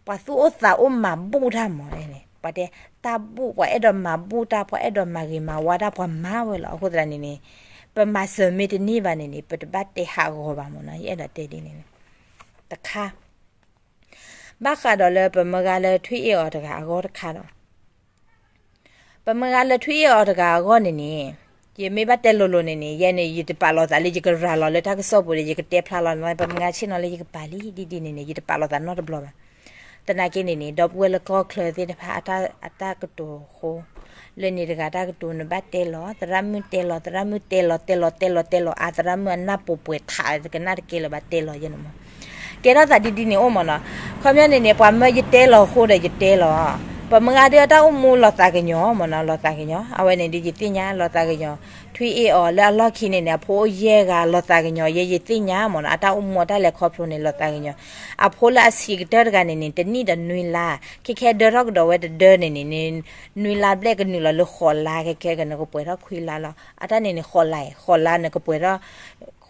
ပှၤသူၣ်အိၣ်သးအိၣ်မၤဘူၣ်တၢ်မ့ၢ်န့ၣ် ပှၤတဲ တၢ်ဘူၣ် ပှၤအဲၣ်ဒိးမၤဘူၣ်တၢ် ပှၤအဲၣ်ဒိးမၤဂ့ၤမၤဝါတၢ် ပှၤမၤဝဲလီၤ. အဃိသတးန့ၣ်န့ၣ် ပမၤစၢၤမ့ၢ်တန့ၢ်ဘၣ်န့ၣ်န့ၣ် ပတဘၣ်တဲဟးဂီၤဘၣ်မ့ၢ်နီၤ. ယအဲၣ်ဒိးတဲဒ်န့ၣ်န့ၣ် တခါ ဘၣ်ဃးဒီးလၢပမုၢ်ဂၤလၢထွံၣ်အ့ၣ်အီၤတဂၤအဂီၢ်တခါဒီး ပမုၢ်ဂၤလၢထွံၣ်အ့ၣ်အီၤတဂၤအဂီၢ်န့ၣ်န့ၣ် ယမ့ၢ်ဘၣ်တဲလိၤလိၤန့ၣ်န့ၣ် ယဲန့ၣ် ယတပာ်လီၤသးလၢယကရၤလီၤလၢတၢ်ကစီၣ်ပူၤဒီး ယကတဲဖျါလီၤ ပမုၢ်ဂၤဆ့ၣ်နီၤလၢယကပာ်လံ ဒ်ဒ်န့ၣ်န့ၣ် ယတပာ်လီၤသးနီတဘျီဘၣ်. သနာ်က့န့ၣ်န့ၣ် ဒီပုၢ်ဝဲၢ်လၢကီၢ်ချၢသ့ၣ်တဖၣ် အတၢ်ကတိၤအဃိ လၢန့ၣ်တဂၤတၢ်ကတိၤန့ၣ်ဘၣ်တဲလီၤ သရၣ်မုၣ်တဲလီၤ သရၣ်မုၣ်တဲလီၤ တဲလီၤ တဲလီၤ တဲလီၤ အါ သရၣ်မုၣ်အနၢ်ပူၤပှဲၤထး ကနၣ်တကဲလၢၤဘၣ်တဲလီၤယဲန့ၣ်မး ကဲထီၣ်သးဒ်ဒ်န့ၣ်အိၣ်မ့ၢ်နီၤ. ခီပညီန့ၣ်န့ၣ် ပှၤမၢယတဲလီၤအဃိဒီးယတဲလီၤ. ပမုၢ်ဂၤဒုးအတၢ်အိၣ်မူလီၤသးကညီၤမ့ၢ်နီၤ လီၤသးကညီၤ အဝဲန့ၣ်ဒုးယသ့ၣ်ညါလီၤသးကညီၤ ထွံၣ်အ့ၣ်အီၤလၢအလီၢ်ခံန့ၣ်န့ၣ် အဖိအိၣ်ယဲၢ်ဂၤလီၤသးကညီၤ ယဲယသ့ၣ်ညါမ့ၢ်နီၤ အတၢ်အိၣ်မူအတၢ်လဲၤခီဖျိန့ၣ်လီၤသးကညီၤ အဖိလၢအဆံးကတၢၢ်တဂၤန့ၣ်န့ၣ် တနံၣ်ဒီးနွံလါ ခဲခဲဒၢထီၣ်ကဒီးဝဲတဒၢန့ၣ်န့ၣ် နွံလါဘျဲၣ်ကနုာ်လီၤလၢဃိးလါ ခဲခဲကနကပှဲၤထီၣ်ခွံလါလီၤ အတၢ်န့ၣ်န့ၣ် ဃိးလါ ဃိးလါနကပှဲၤထီၣ်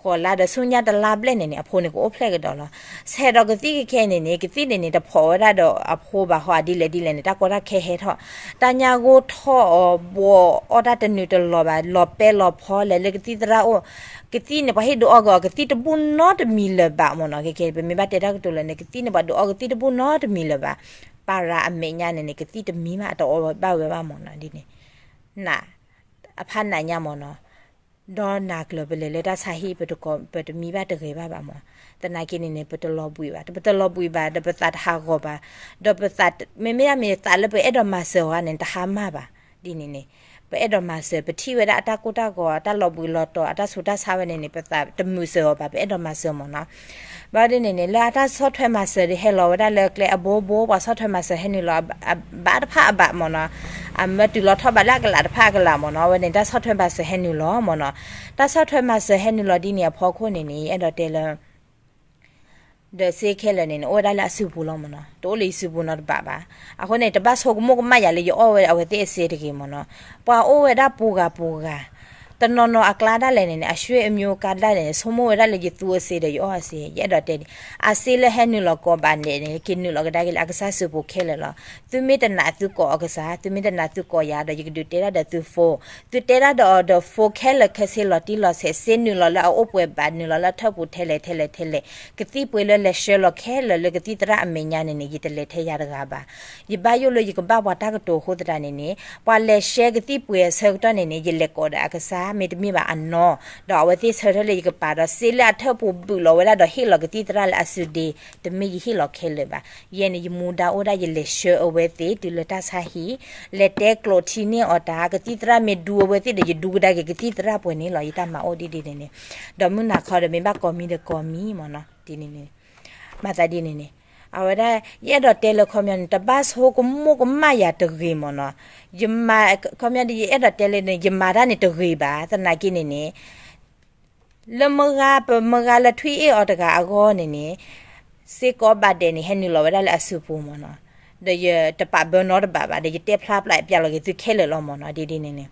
ဃိးလါဒီးဆူညါတလါဘျဲၣ်န့ၣ်န့ၣ် အဖိန့ၣ်ကအိၣ်ဖျဲၣ်ကဒီးလီၤ. ဆဲးဒီးကသံၣ်ခဲခဲန့ၣ်န့ၣ် ကသံၣ်န့ၣ်န့ၣ် တဖိးဝဲဒၣ်ဒီးအဖိဘၣ်ဟီ အဒ်လဲၣ်ဒ်လဲၣ်န့ၣ် တၢ်ကီတၢ်ခဲဟဲထီၣ် တၢ်ညါဂိၢ်ထီၣ်အီၤ ဘှီးအီၣ်တၢ်တနုာ်တလီၤဘၣ် လီၤပဲလီၤဖီလဲၣ် လၢကသံၣ်သရၣ်အိၣ် ကသံၣ်န့ၣ် ပှၤဟ့ၣ်ဒုးအီက့ၤအီၤ ကသံၣ်တဘူၣ်နီတမံၤလၢၤဘၣ်မ့ၢ်နီၤ ခဲခဲ ပမ့ၢ်ဘၣ်တဲတၢ်ကတိၤလၢန့ၣ် ကသံၣ်န့ၣ် ပှၤဒုးအီကသံၣ်တဘူၣ်နီတမံၤလၢၤဘၣ် ပၤရၤအမဲာ်ညါန့ၣ်န့ၣ် ကသံၣ်တမံၤမး အတအီဘၣ်ဝဲဘၣ်မ့ၢ်နီၤ ဒ်န့ၣ် န အဖးနးညါမ့ၢ်နီၤ ဒီးနၤကျၢၤပလဲၤလၢတၢ်ဆါဟံၣ် ပတမံဘၣ်တဂဲၤဘၣ်ဘၣ်မ့ၢ် သနာ်က့န့ၣ်န့ၣ် ပတလီၤဘှံးဘၣ် ပတလီၤဘှံးဘၣ် ဒီးပသးတဟးဂီၤဘၣ် ဒီးပသး မ့မ့ၢ်ဒၣ်မ့ၢ်သးလၢပအဲၣ်ဒိးမၤစၢၤအီၤန့ၣ် တဟါမၢ်ဘၣ် ဒ်န့ၣ်န့ၣ် ပအဲၣ်ဒိးမၤစၢၤ ပထံၣ်ဝဲဒၣ်အတၢ်ကိၢ်တၢ်ဂီၤ အတၢ်လီၤဘှံးလီၤတီၤ အတၢ်ဆူးတၢ်ဆါဝဲန့ၣ်န့ၣ် ပသးတမုာ်စၢၤအီၤဘၣ် ပအဲၣ်ဒိးမၤစၢၤမ့ၢ်နီၤ ဘၣ်ဒ်န့ၣ်န့ၣ် လၢအတၢ်ဆီၣ်ထွဲမၤစၢၤဒ်ဟဲလီၤဝဲဒၣ်လၢကျဲအဘိဘိ ပှၤဆီၣ်ထွဲမၤစၢၤဟဲနုာ်လီၤ အဘၣ်တဖၣ်အဘၣ်မ့ၢ်နီၤ အမၢတုၤလီၤထီၣ်ဘးလၢအကလးတဖၣ်အကလးမ့ၢ်နီၤ အဝဲန့ၣ် တၢ်ဆီၣ်ထွဲမၤစၢၤဟဲနုာ်လီၤမ့ၢ်နီၤ တၢ်ဆီၣ်ထွဲမၤစၢၤဟဲနုာ်လီၤဒ်န့ၣ်အဖီခိၣ်န့ၣ်န့ၣ် ယအဲၣ်ဒိးတဲလၢ ဒီးစ့ခဲလၢာ်န့ၣ်န့ၣ် အိၣ်ဝဲဒၣ်လၢအစုပူၤလီၤမ့ၢ်နီၤ တအိၣ်လၢယစုပူၤနီတဘးဘၣ် အဃိန့ၣ် တဘၣ်ဆိကမိၣ်ကမၣ်ယၤလၢယအီၣ်ဝဲအဝဲသ့ၣ်အစ့တဂ့ၤမ့ၢ်နီၤ ပှၤအိၣ်ဝဲဒၣ်ပူၤဂၤပူၤဂၤ တနီၤနီၤအကျါဒၣ်လဲာ်န့ၣ်န့ၣ် အဆွေအမျိုးကါဒၣ်လဲာ်န့ၣ် ဆိကမိၣ်ဝဲဒၣ်လၢယသူအစ့ဒီးယအီၣ်အစ့ ယအဲၣ်ဒိးတဲန့ၣ် အစ့လၢဟဲနုာ်လီၤကိးဘးန့ၣ်န့ၣ် က့ၤနုာ်လီၤကဒါက့ၤလၢအကစၢ်စုပူၤခဲလၢာ်လီၤ သုမ့ၢ်တနာ်သုကိးအကစၢ် သုမ့ၢ်တနာ်သုကိးယၤဒီး ယကဒုးတဲတၢ်ဒီးသု phone သုတဲတၢ်ဒီးအီၤဒီး phone ခဲလၢာ်ခဲဆ့လီၤတံၢ်လီၤဆဲး စ့နုာ်လီၤလၢအအိၣ်ပှဲၤဘး နုာ်လီၤလၢအထၢၣ်ပူၤထဲလဲၣ်ထဲလဲၣ်ထဲလဲၣ် ကသံၣ်ပှ့ၤလၢလဲၤဆှၢလီၤခဲလၢာ်လၢကသံၣ်သရၣ်အမဲာ်ညါန့ၣ်န့ၣ် ယတလဲၤထဲယၤတဂၤဘၣ် ယဘၣ်ယိၣ်လၢယကဘၣ်ပှၤတၢ်ကတိၤအဃိသတးန့ၣ်န့ၣ် ပှၤလဲၤဆှၢကသံၣ်ပှ့ၤအဆၢကတီၢ်န့ၣ်န့ၣ် ယလဲၤကိးဒီးအကစၢ် မ့တမ့ၢ်ဘၣ်အနီၢ်, ဒီးအဝဲသ့ၣ်ဆၢထၢၣ်လၢယကပာ်ဒီးစ့လၢအထၢၣ်ပူၤဘုးလီၤဝဲဒၣ်ဒီးဟ့ၣ်လီၤကသံၣ်သရၣ်လၢအစုဒ့, တမ့ၢ်ယဟ့ၣ်လီၤခဲလၢာ်ဘၣ်. ယဲန့ၣ် ယမူဒါအိၣ်ဒၣ်ယလဲၤဆှၢအဝဲသ့ၣ်တုၤလၢတၢ်ဆါဟံၣ်, လဲၤတဲကျိးထံန့ၢ်အီၤတၢ်, ကသံၣ်သရၣ်မ့ၢ်ဒူအဝဲသ့ၣ်ဒီး ယဒူကဒါက့ၤကသံၣ်သရၣ်ပှဲၤန့ၣ်လီၤ. ယတၢ်မၤအိၣ်ဒ်ဒ်န့ၣ်န့ၣ်, ဒီးမုၢ်နၤခီဒီးမ့ၢ်ဘၣ်ကိးမံၤဒီးကိးမံၤမ့ၢ်နီၤ, ဒ်န့ၣ်န့ၣ် မၤသးဒ်န့ၣ်န့ၣ်, အဝဲဒၣ် ယအဲၣ်ဒိးတဲလၢခီပညီန့ၣ် တဘၣ်ဆိကမိၣ်ကမၣ်ယၤတဂ့ၤမ့ၢ်နီၤ. ယမၤ, ခီပညီဒ်ယအဲၣ်ဒိးတဲလၢန့ၣ် ယမၤတၢ်န့ၣ်တဂ့ၤဘၣ်, သနာ်က့န့ၣ်န့ၣ် လၢမုၢ်ဂၤ ပမုၢ်ဂၤလၢထွံၣ်အ့ၣ်အီၤတဂၤအဂီၢ်န့ၣ်န့ၣ်, စ့ကိးဘၣ်ဒဲးန့ၣ် ဟဲနုာ်လီၤဝဲဒၣ်လၢအစုပူၤမ့ၢ်နီၤ, ဒီးယတပာ်ဘၢနီတဘ့ၣ်ဘၣ်, ဒီးယတဲဖျါဖျါပျးလီၤက့ၤသုခဲလၢာ်လီၤမ့ၢ်နီၤ, ဒ်ဒ်န့ၣ်န့ၣ်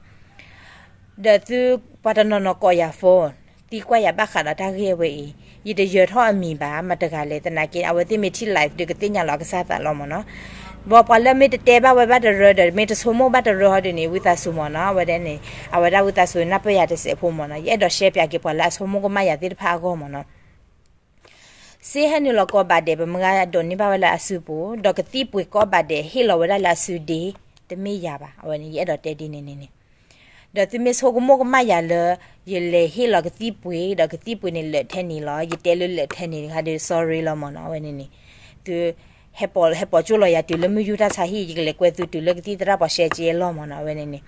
ဒီးသုပှၤတနီၤနီၤကိးယၤ phone, သံကွၢ်ယၤဘၣ်ဃးဒီးတၢ်ဂ့ၢ်အဝဲအံၤ, ယတယၢၤထီၣ်အမံၤဘၣ်, မတၤတဂၤလဲၣ်, သနာ်က့ အဝဲသ့ၣ်မ့ၢ်ထံၣ် live ဒီးကသ့ၣ်ညါလီၤအကစၢ်သးလီၤမ့ၢ်နီၤ. ဘၣ်ပှၤလၢမ့ၢ်တတဲဘၣ်ဝဲဘၣ်တရၢဒီး မ့ၢ်တဆိကမိၣ်ဘၣ်တရၢဟီဒ်န့ၣ် ဝံသးစူၤမ့ၢ်နီၤ, အဝဲဒၣ်န့ၣ်, အဝဲဒၣ်ဝံသးစူၤနၢ်ပၢၢ်ယၤတစဲးဖိမ့ၢ်နီၤ, ယအဲၣ်ဒိး share ပၠးက့ၤပှၤလၢအဆိကမိၣ်ကမၣ်ယၤသ့ၣ်တဖၣ်အဂီၢ်မ့ၢ်နီၤ. စ့ဟဲနုာ်လီၤကိးဘၣ်ဒဲး ပမုၢ်ဂၤဒိးန့ၢ်ဘၣ်ဝဲလၢအစုပူၤ, ဒီးကသံၣ်ပှ့ၤကိးဘၣ်ဒဲးဟ့ၣ်လီၤဝဲဒၣ်လၢအစုဒ့, တမ့ၢ်ယၤဘၣ်, အဝဲန့ၣ် ယအဲၣ်ဒိးတဲဒ်န့ၣ်န့ၣ်န့ၣ်, ဒီးသုမ့ၢ်ဆိကမိၣ်ကမၣ်ယၤလၢ ယလဲၤဟ့ၣ်လီၤကသံၣ်ပှ့ၤ, ဒီးကသံၣ်ပှ့ၤန့ၣ်လၢာ်ထဲန့ၣ်လီၤ, ယတဲလၢလၢာ်ထဲန့ၣ်တခါဒီး sorry လီၤမ့ၢ်နီၤ, အဝဲန့ၣ်န့ၣ်, သု ဟဲပိာ်, ဟဲပိာ်ကၠိလီၤယၤတုၤလၢမုၢ်ယူၢ်တၢ်ဆါဟံၣ်, ယကလဲၤကွဲသုတုၤလၢကသံၣ်သရၣ်ပှၤရှဲက့လီၤမ့ၢ်နီၤ, အဝဲန့ၣ်န့ၣ်,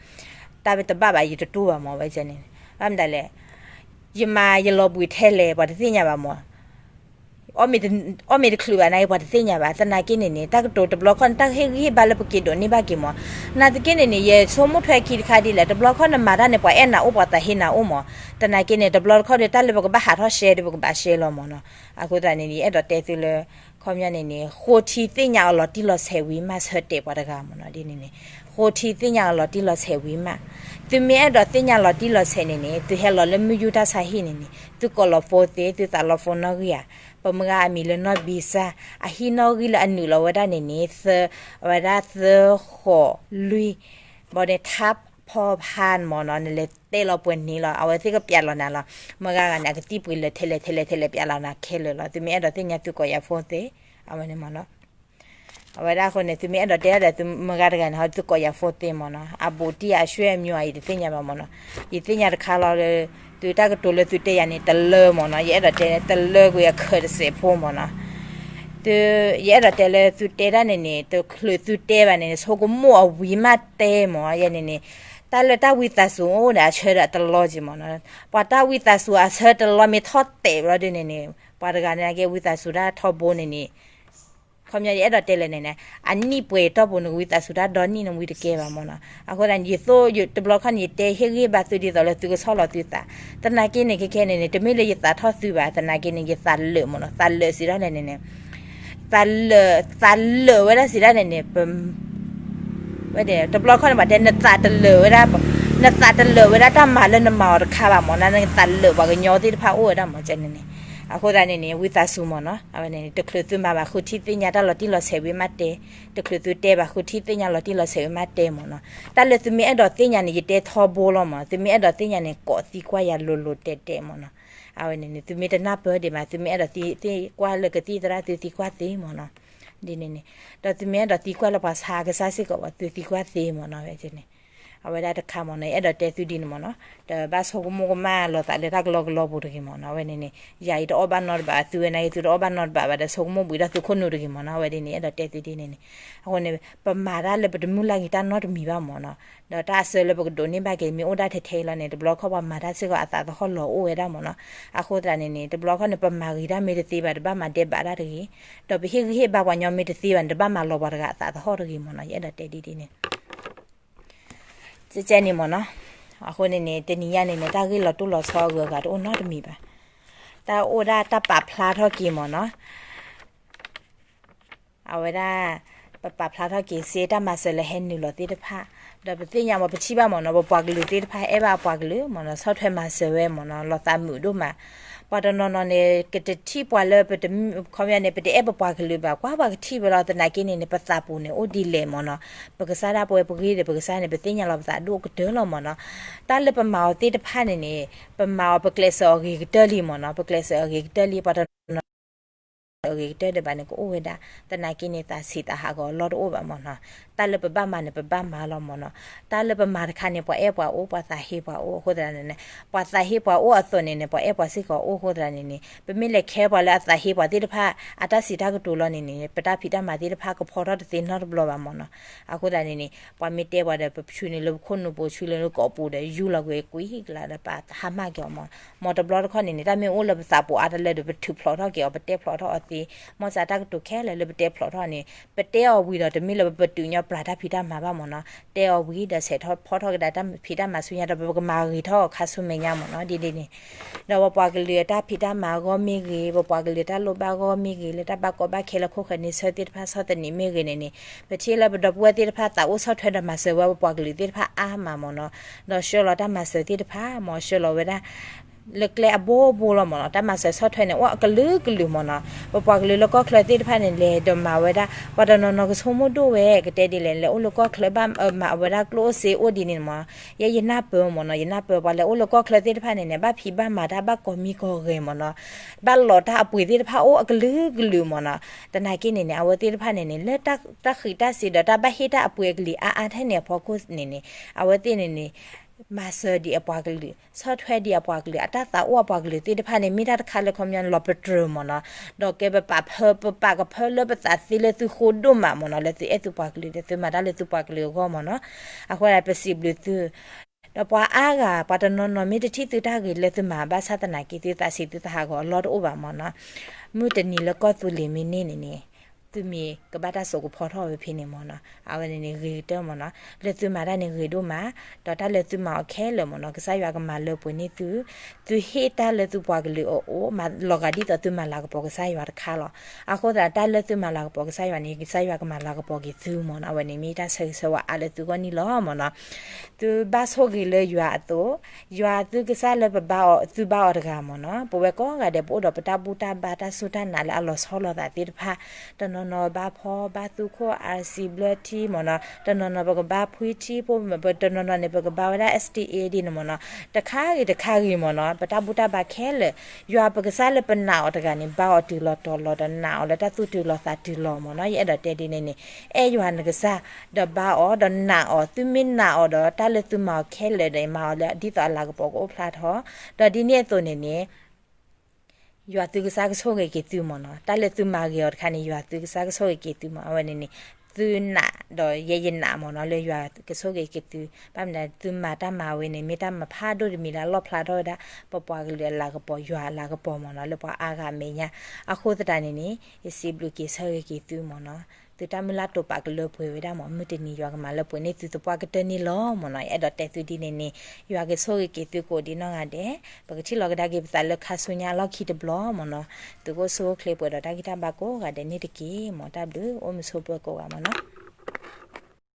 တၢ်တဘၣ်ဘၣ် ယတတူၢ်ဘၣ်မ့ၢ် အဝဲန့ၣ်န့ၣ်, ဘၣ်မတၤလဲၣ်, ယမၤယလီၤဘှံးထဲလဲၣ် ပှၤတသ့ၣ်ညါဘၣ်မ့ၢ် အီၣ်မ့ၤတချုးဘၣ်နာ်က့ ပှၤတသ့ၣ်ညါဘၣ်, သနာ်က့န့ၣ်န့ၣ် တၢ်ကတိၤတဘျီခီန့ၣ် တၢ်ကဟ့ၣ်ဂံၢ်ဟ့ၣ်ဘါလၢပက့ၤဒိးန့ၢ်ဘၣ်က့ၤမ့ၢ်, နာ်သက့န့ၣ်န့ၣ် ယဆိကမိၣ်ထွဲခံတခါဒ်လဲၣ်, တဘျီခီနမၤတၢ်န့ၣ် ပှၤအဲၣ်နၤအိၣ် ပှၤသးဟ့နၤအိၣ်မ့ၢ်, သနာ်က့န့ၣ် တဘျီတခီဒီး တၢ်လၢပကဘၣ်ဟးထီၣ်ရှဲဒီး ပကဘၣ်ရှဲလီၤမ့ၢ်နီၤ, အဃိသတးန့ၣ် ယအဲၣ်ဒိးတဲသုလၢ ခီပညီန့ၣ်န့ၣ် ဃိထံသ့ၣ်ညါအီၤလီၤတံၢ်လီၤဆဲးဝံၤမး ဆၢတဲာ်ပှၤတဂၤမ့ၢ်နီၤ, ဒ်န့ၣ်န့ၣ်, ဃိထံသ့ၣ်ညါအီၤလီၤတံၢ်လီၤဆဲးဝံၤမး, သုမ့ၢ်အဲၣ်ဒိးသ့ၣ်ညါလီၤတံၢ်လီၤဆဲးန့ၣ်န့ၣ် သုဟဲလီၤလၢမုၢ်ယူၢ်တၢ်ဆါဟံၣ်န့ၣ်န့ၣ် သုကိးလီၤ phone သ့, သုသးလီ phone နီၣ်ဂံၢ်ဧါ, ပမုၢ်ဂၤအမံၤလၢနီၢ်ဘံစၢ်, အဟံၣ်နီၣ်ဂံၢ်လၢအနုာ်လီၤဝဲဒၣ်န့ၣ်န့ၣ် သၢ, အဝဲဒၣ်သၢဃိးလွံၢ်, ဘၣ်န့ၣ် ထါဖီဖါမ့ၢ်နီၤ, နလဲၤတဲလီၤပှဲၤန့ၣ်လီၤ, အဝဲသ့ၣ်ကပျးလီၤနၤလီၤ, မုၢ်ဂၤဂၤန့ၣ် အကသံၣ်ပှ့ၤလၢာ်ထဲလဲၣ်ထဲလဲၣ်ထဲလဲၣ် ပျးလီၤနၤခဲလၢာ်လီၤ, သုမ့ၢ်အဲၣ်ဒိးသ့ၣ်ညါသုကိးယၤ phone သ့, အဝဲန့ၣ်မ့ၢ်နီၤ အဝဲဒၣ်အဃိန့ၣ် သုမ့ၢ်အဲၣ်ဒိးတဲဒၣ်ဒီးသုမုၢ်ဂၤတဂၤန့ၣ် ဟီသုကိးယၤ phone သ့မ့ၢ်နီၤ, အဘူးတံၢ်အရွဲၣ်အမျိၤအံၤ ယတသ့ၣ်ညါဘၣ်မ့ၢ်နီၤ, ယသ့ၣ်ညါတခါလီၤလၢ သုတၢ်ကတိၤလၢသုတဲယၤန့ၣ် တလၢမ့ၢ်နီၤ, ယအဲၣ်ဒိးတဲတလၢကွံာ်အခၢးတစဲးဖိမ့ၢ်နီၤ, သု, ယအဲၣ်ဒိးတဲလၢသုတဲဒၣ်န့ၣ်န့ၣ် တချုးသုတဲဘၣ်န့ၣ် ဆိကမိၣ်အဝံၤမးတဲမ့ၢ်, ယဲန့ၣ်န့ၣ် တၢ်လၢတၢ်ဝံသးစူၤအိၣ်ဒီးအဆၢဒီးအတလီက့ၤမ့ၢ်နီၤ, ပှၤတၢ်ဝံသးစူၤအဆၢတလီမ့ၢ်ထီၣ်တဲာ်ဘျီဒ်န့ၣ်န့ၣ် ပှၤတဂၤန့ၣ်က့ ဝံသးစူၤတၢ်ထီဘိန့ၣ်န့ၣ် ခီပညီယအဲၣ်ဒိးတဲလၢန့ၣ်န့ၣ် အနံၣ်ပှဲၤတီၢ်ပူၤန့ၣ် ဝံသးစူၤတၢ်ဒီနံၣ်န့ၣ်ဝံတကဲဘၣ်မ့ၢ်နီၤ, အဃိသတးန့ၣ် ယသိၣ်ယတဘျီခီန့ၣ် ယတဲဟ့ၣ်ဂံၢ်ဘါသုဒ်သိးလၢသုကဆီၣ်လီၤသုသး, သနာ်က့န့ၣ် ခဲခဲန့ၣ်န့ၣ် တမ့ၢ်လၢယသးထီၣ်သုဘၣ်, သနာ်က့န့ၣ် ယသးလၢာ်မ့ၢ်နီၤ, သးလၢာ်စံးဒၣ်လဲာ်န့ၣ်န့ၣ် သးလၢာ်, သးလၢာ်ဝဲဒၣ်စံးဒၣ်န့ၣ်န့ၣ် ပ ဝဲဒၣ် တဘျီခီန့ၣ် ပှၤတဲ နသးတလၢာ်ဝဲဒၣ်, နသးတလၢာ်ဝဲဒၣ်တၢ်မၤလၢနမၤအီၤတခါဘၣ်မ့ၢ်နီၤ, နသးလၢာ်ပှၤကညီသ့ၣ်တဖၣ်အိၣ်ဝဲဒၣ်မ့ၢ်န့ၣ်န့ၣ်, အဃိသတးန့ၣ်န့ၣ် ဝံသးစူၤမ့ၢ်နီၤ, အဝဲန့ၣ် တချုးသုမၤဘၣ်ဃုထံၣ်သ့ၣ်ညါတၢ်လီၤတံၢ်လီၤဆဲးဝံၤမးတဲ, တချုးသုတဲဘၣ်ဃုထံၣ်သ့ၣ်ညါလီၤတံၢ်လီၤဆဲးဝံၤမးတဲမ့ၢ်နီၤ, တၢ်လၢသုမ့ၢ်အဲၣ်ဒိးသ့ၣ်ညါန့ၣ် ယတဲထီဘိလီၤမ့ၢ်, သုမ့ၢ်အဲၣ်ဒိးသ့ၣ်ညါန့ၣ် ကိးသံကွၢ်ယၤလိၤလိၤတဲာ်တဲာ်မ့ၢ်နီၤ, အဝဲန့ၣ်န့ၣ် သုမ့ၢ်တနၢ်ပၢၢ်ဒံးမး, သုမ့ၢ်အဲၣ်ဒိးသံကွၢ်လၢကသံၣ်သရၣ်သုသံကွၢ်သ့မ့ၢ်နီၤ ဒ်န့ၣ်န့ၣ်, ဒီးသုမ့ၢ်အဲၣ်ဒိးသံကွၢ်လၢပှၤဆါကစၢ်စ့ၢ်ကီး ပှၤသုသံကွၢ်သ့မ့ၢ်နီၤ, ဝဲန့ၣ်, အဝဲဒၣ်တခါမ့ၢ်နီၤ, ယအဲၣ်ဒိးတဲသုဒ်န့ၣ်မ့ၢ်နီၤ, တဘၣ်ဆိကမိၣ်ကမၣ်လိာ်သးလၢတၢ်ကလီကလီပူၤတဂ့ၤမ့ၢ်နီၤ, အဝဲန့ၣ်န့ၣ်, ယၤအံၤတအီၣ်ဘၣ်နီတဘၣ်, သုဝဲနာ်က့သုတအီၣ်ဘၣ်နီတဘၣ်ဘၣ်ဒီး ဆိကမိၣ်ဘှံးဒီးသုခိၣ်နူာ်တဂ့ၤမ့ၢ်နီၤ, အဝဲဒ်န့ၣ် ယအဲၣ်ဒိးတဲသုဒ်န့ၣ်န့ၣ်, အဃိန့ၣ် ပမၤတၢ်လၢပတမုၢ်လၢ်က့ၤတၢ်နီတမံၤဘၣ်မ့ၢ်နီၤ, ဒီးတၢ်အဆၢလၢပကဒိးန့ၢ်ဘၣ်က့ၤ မ့ၢ်အိၣ်ဒၣ်ထဲထဲအံၤလီၤန့ၣ် တဘျီခီပှၤမၤတၢ်စ့ၢ်ကီးအသးသဟီၣ်လီၤအိၣ်ဝဲဒၣ်မ့ၢ်နီၤ, အဃိသတးန့ၣ်န့ၣ် တဘျီခီန့ၣ် ပမၤဂ့ၤတၢ်မ့ၢ်တသ့ဘၣ် တဘၣ်မၤဒဲးဘးတၢ်တဂ့ၤ, ဒီးပဟ့ၣ်ဂံၢ်ဟ့ၣ်ဘါပှၤညီမ့ၢ်တသ့ဘၣ်န့ၣ် တဘၣ်မၤလီၤပှၤတဂၤအသးသဟီၣ်တဂ့ၤမ့ၢ်နီၤ, ယအဲၣ်ဒိးတဲဒ်န့ၣ်န့ၣ် ကဲကဲန့ၣ်မ့ၢ်နီၤ, အဃိန့ၣ်န့ၣ် တနံၤညါန့ၣ်န့ၣ် တၢ်ဂ့ၢ်လီၤတိၢ်လီၤဆီအဂုၤအဂၤတအိၣ်နီတမံၤဘၣ်, တၢ်အိၣ်ဒၣ်တၢ်ပာ်ဖျါထီၣ်က့ၤမ့ၢ်နီၤ အဝဲဒၣ် ပပာ်ဖျါထီၣ်က့ၤစ့တၢ်မၤစၢၤလၢဟဲနုာ်လီၤသ့ၣ်တဖၣ်, ဒီးပသ့ၣ်ညါမ့ၢ်ပထံၣ်ဘၣ်မ့ၢ်နီၤ ပပှၤကလုာ်သ့ၣ်တဖၣ်အဲၣ်ဘၣ်အပှၤကလုာ်မ့ၢ်နီၤ ဆီၣ်ထွဲမၤစၢၤဝဲမ့ၢ်နီၤ လီၤသးမုာ်ဒိၣ်မး, ပှၤတနီၤနီၤန့ၣ် ကတထံၣ်ပှၤလၢပတမုၢ် ခီပညီန့ၣ် ပတအဲၣ်ပပှၤကလုာ်ဘၣ် ကွၢ်ပှၤကထံၣ်ဝဲလီၤ သနာ်က့န့ၣ်န့ၣ် ပသးပူၤန့ၣ်အိၣ်ဒ်လဲၣ်မ့ၢ်နီၤ, ပကစၢ်ဒၣ်ပဝဲပဂ့ၢ်ဒီး ပကစၢ်န့ၣ် ပသ့ၣ်ညါလီၤပသးဒိၣ်ကတၢၢ်လီၤမ့ၢ်နီၤ, တၢ်လၢပမၤအီၤသ့ၣ်တဖၣ်န့ၣ်န့ၣ် ပမၤအီၤပကျဲးစၢးအီၤဂ့ၤကတၢၢ်လံမ့ၢ်နီၤ ပကျဲးစၢးအီၤဂ့ၤကတၢၢ်လံ ပှၤတနီၤနီၤ အဂ့ၤကတၢၢ်ဒံးဘၣ်န့ၣ် ကအိၣ်ဝဲဒၣ်, သနာ်က့န့ၣ် သးဆံးသးဟးဂီၤအလီၢ်တအိၣ်ဘၣ်မ့ၢ်နီၤ. တၢ်လၢပဘၣ်မၤန့ၣ် ပဘၣ်မၤလီၤမ့ၢ်နီၤ. တၢ်လၢပမၤတခါန့ၣ် ပှၤအဲၣ်ပှၤအိၣ် ပှၤသးဟ့ပှၤအိၣ် အဃိသတးန့ၣ်န့ၣ် ပှၤသးဟ့ပှၤအိၣ်အသိးန့ၣ်န့ၣ် ပှၤအဲၣ်ပှၤစ့ၢ်ကီးအိၣ်အဃိသတးန့ၣ်န့ၣ် ပမ့ၢ်လဲၤခဲပှၤလၢအသးဟ့ပှၤသ့ၣ်တဖၣ် အတၢ်စံးတၢ်ကတိၤလီၤန့ၣ်န့ၣ် ပတၢ်ဖံးတၢ်မၤသ့ၣ်တဖၣ်ကဖီထီၣ်တသ့နီတဘျီဘၣ်မ့ၢ်နီၤ. အဃိသတးန့ၣ်န့ၣ် ပှၤမ့ၢ်တဲပှၤဒီး ပဆူန့ၣ်လၢပခိၣ်နူာ်ပူၤ ဆူလၢကိာ်ပူၤဒီး ယူၢ်လီၤကွံာ်ကွံာ်ကလးဒီး ပဟါမၢ်က့ၤအီၤမ့ၢ်, မ်တဘျီတခီၣ်န့ၣ်န့ၣ် တၢ်မ့ၢ်အိၣ်လၢပသးပူၤအါတလၢဒီး ပထုးဖျိးထီၣ်က့ၤအီၤ ပတဲဖျိးထီၣ်အီၤသ့, မ်စးတၢ်ကတိၤခဲလၢာ်လၢပတဲဖျိးထီၣ်န့ၣ် ပတဲအီၤဝံၤဒီး တမ့ၢ်လၢပပတုာ်ညီပျၢ်တၢ်ဖံးတၢ်မၤဘၣ်မ့ၢ်နီၤ. တဲအီၤဝံၤဒီး ဆဲးထီၣ်ဖီထီၣ်ကဒါတၢ်ဖံးတၢ်မၤဆူညါဒီး ပကမၤဂ့ၤထီၣ်အီၤခါဆူမဲာ်ညါမ့ၢ်နီၤ ဒ်န့ၣ်န့ၣ် ဒီးပပှၤကလုာ်အတၢ်ဖံးတၢ်မၤအဂီၢ်မ့ၢ်ဂ့ၤ, ပပှၤကလုာ်တၢ်လိၣ်ဘၣ်အဂီၢ်မ့ၢ်ဂ့ၤ, လၢတၢ်ဘၣ်ကီဘၣ်ခဲလၢခိၣ်ဃၢၤန့ဆၢၣ်သ့ၣ်တဖၣ်ဆီၣ်သနံးမ့ၢ်ဂ့ၤန့ၣ်န့ၣ် ပထံၣ်လၢပဒီပုၢ်ဝဲၢ်သ့ၣ်တဖၣ်သးအိၣ်ဆီၣ်ထွဲဒီးမၤစၢၤဝဲပပှၤကလုာ်သ့ၣ်တဖၣ်အါမးမ့ၢ်နီၤ. ဒီးဆှၢလီၤတၢ်မၤစၢၤသ့ၣ်တဖၣ်မ့ၢ် ဆှၢလီၤဝဲဒၣ် လၢကျဲအဘိဘိလီၤမ့ၢ်နီၤ. တၢ်မၤစၢၤဆီၣ်ထွဲန့ၣ် အိၣ်အကလုာ်ကလုာ်မ့ၢ်နီၤ. ပပှၤကလုာ်လၢကီၢ်ချၢသ့ၣ်တဖၣ်န့ၣ် လဲၤဒီးမၤဝဲဒၣ် ပှၤတနီၤနီၤကဆိကမိၣ်ဒိၣ်ဝဲ ကတဲဒ်လဲၣ် လဲၤအိၣ်လၢကီၢ်ချၢဘၣ်မၤဝဲဒၣ်ကျိၣ်အိၣ်စ့အိၣ်ဒ်န့ၣ်မ့ၢ် ယဲယနၢ်ပၢၢ်မ့ၢ်နီၤ, ယနၢ်ပၢၢ်ပှၤလဲၤအိၣ်လၢကီၢ်ချၢသ့ၣ်တဖၣ်န့ၣ်န့ၣ် ဘၣ်ဖံးဘၣ်မၤတၢ်ဘၣ်ကိးမံၤကိးဂၤမ့ၢ်နီၤ, ဘၣ်လီၤတၢ်အပှ့ၤသ့ၣ်တဖၣ်အိၣ်အကလုာ်ကလုာ်မ့ၢ်နီၤ. သနာ်က့န့ၣ်န့ၣ် အဝဲသ့ၣ်တဖၣ်န့ၣ်န့ၣ် လၢတၢ်ဃံးတၢ်စ့ၤဒီးတၢ်ဘၣ်ဟ့ၣ်တၢ်အပှ့ၤအကလံၤအါအါထဲန့ၣ်အဖီခိၣ်န့ၣ်န့ၣ် အဝဲသ့ၣ်န့ၣ်န့ၣ် မၤစၢၤဒံးအပှၤကလုာ် ဆီၣ်ထွဲဒံးအပှၤကလုာ် အတၢ်သးအိၣ်အပှၤကလုာ်သ့ၣ်တဖၣ်န့ၣ် မ့ၢ်တၢ်တခါလၢခီပညီလီၤပတြၢၤမ့ၢ်နီၤ, ဒီးကဲပပာ်ဖၢ ပပာ်ကဖၢလၢပသးသ့လၢသုဃိဒိၣ်မးမ့ၢ်နီၤ, လၢသုအဲၣ်သုပှၤကလုာ်ဒီးသုမၤတၢ်လၢသုပှၤကလုာ်အဂီၢ်မ့ၢ်နီၤ. အဃိဒၣ်ပစံးဘျုးသု ဒီးပှၤအါဂၤ ပှၤတနီၤနီၤမ့ၢ်တထံၣ်သုတၢ်ဂ့ၤလၢသုမၤဘၣ်ဆၣ်သနာ်က့ သုသးဆံးသုသးဟးဂီၤအလီၢ်တအိၣ်ဘၣ်မ့ၢ်နီၤ, မုၢ်တနံၤလၢကီၢ်သူလ့ၤမ့ၢ်န့ၢ်န့ၣ်န့ၣ် သုမ့ၢ်ကဘၣ်တၢ်စိာ်ကဖီထီၣ်ဝဲဖဲန့ၣ်မ့ၢ်နီၤ, အဝဲန့ၣ်န့ၣ်ဂ့ၤကတၢၢ်မ့ၢ်နီၤ, လၢသုမၤတၢ်န့ၣ်ဂ့ၤဒိၣ်မး, ဒီးတၢ်လၢသုမၤအီၤခဲလၢာ်မ့ၢ်နီၤ ကစၢ်ယွၤကမၤလၢပှဲၤန့ၢ်သု, သုဟ့ၣ်တၢ်လၢသုပှၤကလုာ်အအိၣ် မၤလီၤဂာ်ဒ်သိးသုမၤလၤကပီၤကစၢ်ယွၤတခါလီၤ. အဃိသတးတၢ်လၢသုမၤလၤကပီၤကစၢ်ယွၤန့ၣ် ကစၢ်ယွၤကမၤလၤကပီၤက့ၤသုမ့ၢ်နီၤ, အဝဲန့ၣ်မ့ၢ်တၢ်ဆၢဂ့ၤဆၢဝါအါလၢသုဂီၢ်န့ၣ်လီၤမ့ၢ်နီၤ. သုဘၣ်ဆိၣ်ဂ့ၤလၢယွၤအသိး, ယွၤသုကစၢ်လၢပဘါအီၤ သုဘါအီၤတဂၤမ့ၢ်နီၤ, ပဝဲကိးဂၤဒဲး ပအိၣ်ဒီးပတၢ်ဘူၣ်တၢ်ဘါတၢ်စူၢ်တၢ်နာ်လၢအလီၤဆီလိာ်သးသ့ၣ်တဖၣ်, တနီၤနီၤဘါဖီဘါသူခိၣ် အါစံးဘျၢထံမ့ၢ်နီၤ, တနီၤနီၤပကဘါဖှံထံဖိ, တနီၤနီၤန့ၣ် ပကဘါဝဲဒၣ် SDA ဒ်န့ၣ်မ့ၢ်နီၤ, တခါဂ့ၤတခါဂ့ၤမ့ၢ်နီၤ, ပတၢ်ဘူၣ်တၢ်ဘါခဲလၢာ်, ယွၤပကစၢ်လၢပနာ်အီၤတဂၤန့ၣ် ဘါအီၤတုၤလီၤတီၤလီၤ ဒီးနာ်အီၤလၢတၢ်သူၣ်တုၤလီၤသးတုၤလီၤမ့ၢ်နီၤ, ယအဲၣ်ဒိးတဲဒ်န့ၣ်န့ၣ်, အဲၣ်ယွၤနကစၢ်, ဒီးဘါအီၤ ဒီးနာ်အီၤ, သုမ့ၢ်နာ်အီၤဒီး တၢ်လၢသုမၤအီၤခဲလၢာ်ဒီး မၤအီၤလၢဒ်သိးအလၤကပီၤကအိၣ်ဖျါထီၣ်, ဒီးဒ်န့ၣ်အသိးန့ၣ်န့ၣ် ယွၤသုကစၢ်ကဆိၣ်ဂ့ၤက့ၤသုမ့ၢ်နီၤ, တၢ်လၢသုမၤဂ့ၤအီၤတခါန့ၣ် ယွၤသုကစၢ်ကဆိၣ်ဂ့ၤက့ၤသုမ့ၢ်, အဝဲန့ၣ်န့ၣ်, သုနာ်ဒီးယဲယနာ်မ့ၢ်နီၤ လၢယွၤကဆိၣ်ဂ့ၤက့ၤသု, ဘၣ်မနုၤသုမၤတၢ်မၤဝဲန့ၣ် မ့ၢ်တၢ်မၤဖးဒိၣ်တမံၤလၢအလီၣ်ဖျါထီၣ်ဝဲဒၣ် ပပှၤကလုာ်အလၤကပီၤ ယွၤအလၤကပီၤမ့ၢ်နီၤ လၢပှၤအါဂၤအမဲာ်ညါ, အဃိသတးန့ၣ်န့ၣ် ယစံးဘျုးက့ၤဆၢဂ့ၤက့ၤသုမ့ၢ်နီၤ, သုတၢ်မုၢ်လၢ်တိာ်ပာ်ကလၢပှဲၤဝဲဒၣ်မ့ၢ် မုၢ်တနံၤယွၤကမၤလၢပှဲၤန့ၢ်သုသပှၢ်ကတၢၢ်န့ၣ်လီၤမ့ၢ်နီၤ, ယအဲၣ်ဒိးတဲသုဒ်န့ၣ်န့ၣ်, ယွၤကဆိၣ်ဂ့ၤက့ၤသုကိးဒံးနီၢ်ဂၤဒဲး, ပကထံၣ်လီၤကဒါက့ၤပသးလၢခါဆူညါအလီၢ်ခံတဘျီမ့ၢ်နီၤ, သုကအိၣ်ဆူၣ်အိၣ်ချ့ပှဲၤဒီးတၢ်ဂံၢ်တၢ်ဘါကိးဂၤဒဲးန့ၣ်တက့ၢ်မ့ၢ်, တၢ်ဘျုးအိၣ်မုာ်ဆိးပၢၤကိးဂၤမ့ၢ်နီၤ.